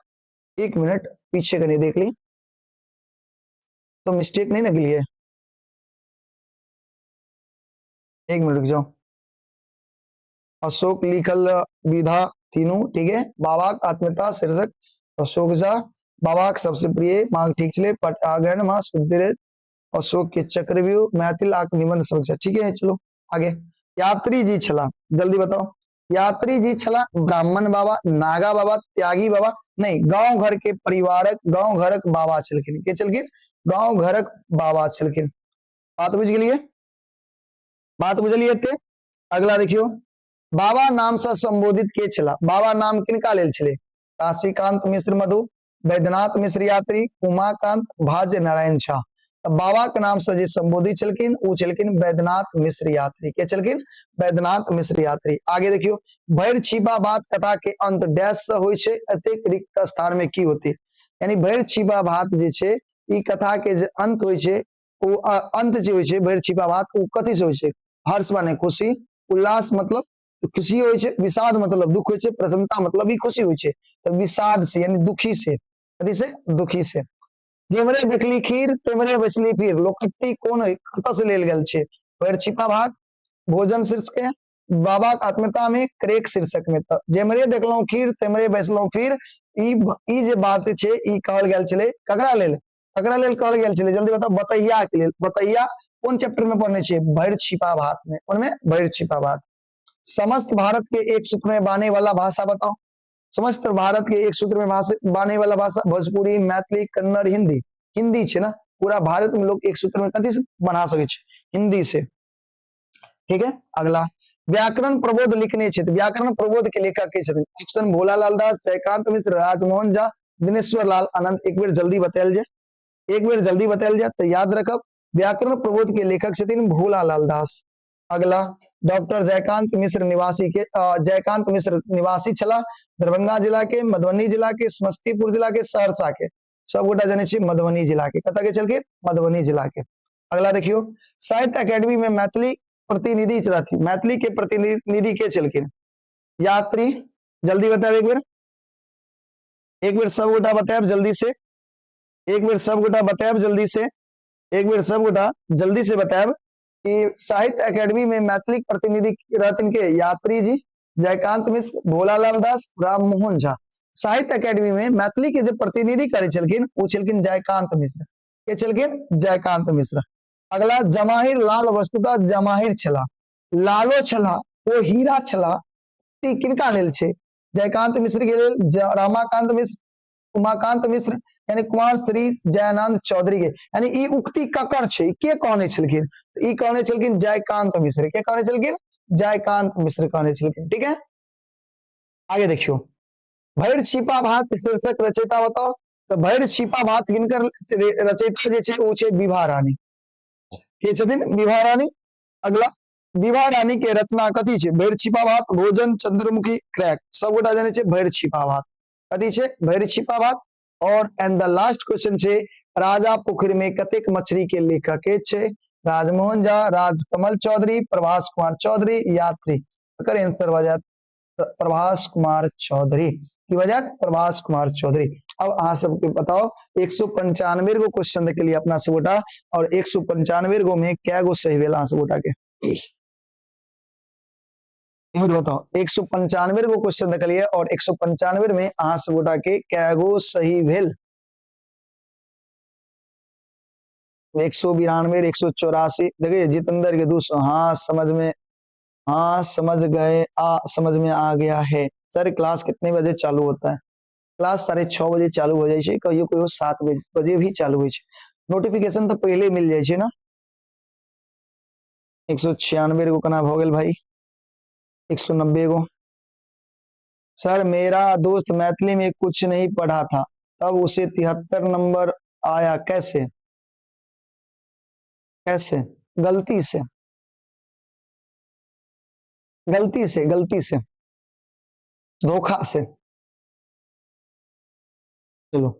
एक मिनट पीछे कनी देख ली, तो मिस्टेक नहीं ना गेलिए। एक मिनट रुक जाओ। अशोक लिखल विधा तीनू, ठीक है। बाबाक आत्मीयता शीर्षक अशोक झा, बाबाक सबसे प्रिय मांग ठीक छलै, पट आगन मास उद्धृत अशोक के चक्रव्यूह, मैथिल आक निबंध समीक्षा, ठीक है। चलो आगे, यात्री जी छला, जल्दी बताओ। यात्री जी छला ब्राह्मण बाबा, नागा बाबा, त्यागी बाबा, नहीं, गांव घर के परिवारक, गांव घरक बाबा छलखिन। के छलखिन? गांव घरक बाबा छलखिन। बात बुझ गेलिए? बात बुझलिए एते? अगला देखियो, बाबा नाम से संबोधित के छला? बाबा नाम किनका लेल छलै? काशीकांत मिश्र मधु, वैद्यनाथ मिश्र यात्री, उमाकांत, भाज्य नारायण झा। तऽ बाबा के नाम से जे संबोधित छलखिन ओ छलखिन वैद्यनाथ मिश्र यात्री। के छलखिन? वैद्यनाथ मिश्र यात्री। आगे देखियो, भरि छिपा भात कथा के अंत डैश से होइ छै, एतेक रिक्त स्थान में की होते? यानी भरि छिपा भात जे छै ई कथा के जे अंत होइ छै ओ अंत जे होइ छै भरि छिपा भात ओ कथी से होइ छै? हर्ष माने खुशी, उल्लास मतलब खुशी होइ छै, विषाद मतलब दुख होइ छै, प्रसन्नता मतलब भी खुशी होइ छै। तऽ विषाद से यानी दुखी से, कथी से? दुखी से। जेमरे देखली खीर तेमरे बैसली पीर लोकोक्ति कोन कतऽ से लेल गेल छै? भरि छिपा भात, भोजन शीर्षक के, बाबाक आत्मीयता में, क्रेक शीर्षक में। तऽ जेमरे देखलहुँ खीर तेमरे बैसलहुँ फिर, ई ई जे बात छै ई कहल गेल छलै ककरा लेल? ककरा लेल कहल गेल छलै? जल्दी बताउ। बतैया के लेल। बतैया कोन चैप्टर में पढ़ने छियै? भरि छिपा भात में। कोन में? भरि छिपा भात। समस्त भारत के एक सूत्र में बाने वाला भाषा बताओ। समस्त भारत के एक सूत्र में बाने वाला भाषा? भोजपुरी, मैथिली, कन्नड़, हिंदी। हिंदी छै ना। पूरा भारत में लोग एक सूत्र में कथी से बना सकै छै? हिंदी से। ठीक है। अगला, व्याकरण प्रबोध लिखने छथि। व्याकरण प्रबोध के लेखक के छथिन? ऑप्शन भोलालाल दास, जयकांत मिश्र, राजमोहन झा, दिनेश्वर लाल आनंद। एक बेर जल्दी बतायल जाय, एक बेर जल्दी बतायल जाय। तो याद रखब, व्याकरण प्रबोध के लेखक छथिन भोलालाल दास। अगला, डॉक्टर जयकांत मिश्र निवासी के, जयकांत मिश्र निवासी छला दरभंगा जिला के, मधुबनी जिला के, समस्तीपुर जिला के, सहरसा के। सब गोटा जाने छी मधुबनी जिला के। कतऽ के छलखिन? मधुबनी जिला के। अगला देखियो, साहित्य अकेडमी में मैथिली प्रतिनिधि रहथि। मैथिली के प्रतिनिधि के छलखिन? यात्री। जल्दी बताब एक बेर, एक बेर सब गोटा बतायब जल्दी से, एक बेर सब गोटा बतायब जल्दी से, एक बेर सब गोटा जल्दी से बतायब कि साहित्य अकेडमी में मैथिली प्रतिनिधि रहथिन के? यात्री जी। जयकांत मिश्र, भोलालाल दास, राम मोहन झा। साहित्य अकेडमी में मैथिली के जे प्रतिनिधि करे छलखिन ओ छलखिन जयकांत मिश्र। के छलखिन? जयकांत मिश्र। अगला जमाहिर लाल वस्तुतः जमाहिर छला, लालो छला, ओ हीरा छला, किनका लेल छै? जयकांत मिश्र के लेल, रमाकांत मिश्र, उमाकांत मिश्र, यानी कुमार श्री जयानंद चौधरी के। यानी ई उक्ति ककर छै, के कहने छलखिन? ई कहने छलखिन जयकांत मिश्र। के कहने छलखिन? जयकांत मिश्र कहने छलखिन। ठीक है, आगे देखियो, भरि छिपा भात शीर्षक रचयिता बताओ। तो भरि छिपा भात किनकर रचयिता जे छै ओ छै विभा रानी। के छथिन? विभा रानी। अगला, विभा रानी के रचना कथी छै? भरि छिपा भात, भोजन, चंद्रमुखी, क्रैक। सब गोटा जाने छै भरि छिपा भात कथी छै? भरि छिपा भात। और एंड the last question छै, राजा पोखरि में कतेक मछली के लेखक के छै? राजमोहन झा, राजकमल चौधरी, प्रभास कुमार चौधरी, यात्री। एकर आंसर भऽ जायत प्रभास कुमार चौधरी। की भऽ जायत? प्रभास कुमार चौधरी। अब अहाँ सबके बताओ, 195 गो क्वेश्चन के लिए अपना सब गोटा, और 195 गो में कै गो सही भेल अहाँ सब गोटा के? बताओ, 195 गो क्वेश्चन देखलिए और 195 में अहाँ सब गोटा के कै गो सही भेल? 192, 184। देखिए जितेंद्र के 200। हाँ समझ में, हाँ समझ गए, आ समझ में आ गया है। सर क्लास कितने बजे चालू होता है? क्लास 6:30 बजे चालू हो जाइ छै, कहियो कहियो 7 बजे भी चालू होइ छै। नोटिफिकेशन तो पहले मिल जाइ छै ना। 196 गो केना भऽ गेल भाई? 190 गो। सर मेरा दोस्त मैथिली में कुछ नहीं पढ़ा था, तब उसे 73 नंबर आया, कैसे? कैसे? गलती से, गलती से, गलती से, धोखा से। चलो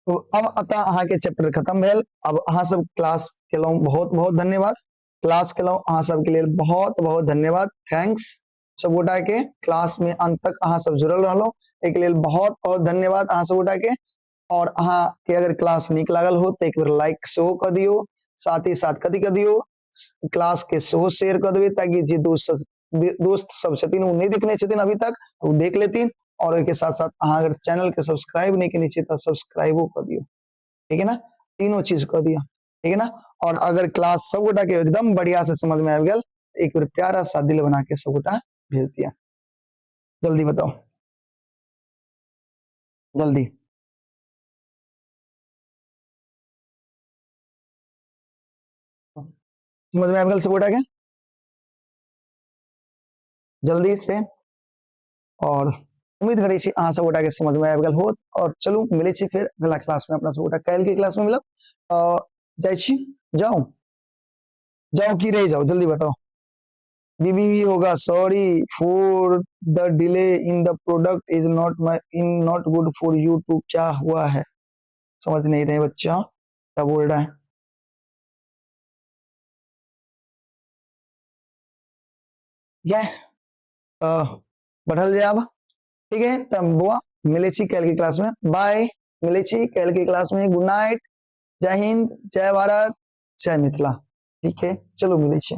तो अब अतः अहाँ के चैप्टर खत्म भेल। अब अहाँ सब क्लास केलहुँ, बहुत बहुत धन्यवाद। क्लास केलहुँ अहाँ सबके लेल बहुत बहुत धन्यवाद, thanks सब गोटा के। क्लास में अंत तक अहाँ सब जुड़ल रहलहुँ, एहिके लेल बहुत बहुत धन्यवाद अहाँ सब गोटा के। और अहाँ के अगर क्लास नीक लागल हो तो एक बेर लाइक सेहो कऽ दियौ, साथ ही साथ कथी कऽ दियौ, क्लास के सेहो शेयर कऽ देबै, ताकि जे दोस्त सब छथिन ओ नहि देखने छथिन अभी तक ओ देख लेथिन। और ओहिके साथ साथ अहाँ अगर चैनल के सब्सक्राइब नहीं केने छियै तऽ सब्सक्राइबो कऽ दियौ, ठीक है ना? तीनों चीज कऽ दियौ, ठीक है ना? और अगर क्लास सब गोटा के एकदम बढ़िया से समझ में आबि गेल, एक बेर प्यारा सा दिल बना के सब गोटा भेज दिया। जल्दी बताओ, जल्दी। समझ में आबि गेल सब गोटा के? जल्दी से। और उम्मीद करै छी अहाँ सब गोटा के समझ में आबि गेल होत। और चलू मिलै छी फेर अगला क्लास में, अपना सब गोटा काल्हि के क्लास में मिलब। जाइ छी, जाउ जाउ की रहि जाउ, जल्दी बताओ। बीबीवी होगा, sorry for the delay in the product is not my in not good for you to. क्या हुआ है, समझ नहीं रहे बच्चा, क्या बोल रहा है? बढ़ल जाए अब, ठीक है? तब बौआ मिले छी काल्हि के क्लास में, बाय। मिले छी काल्हि के क्लास में, गुड नाइट, जय हिंद, जय भारत, जय मिथिला। ठीक है, चलो मिले छी।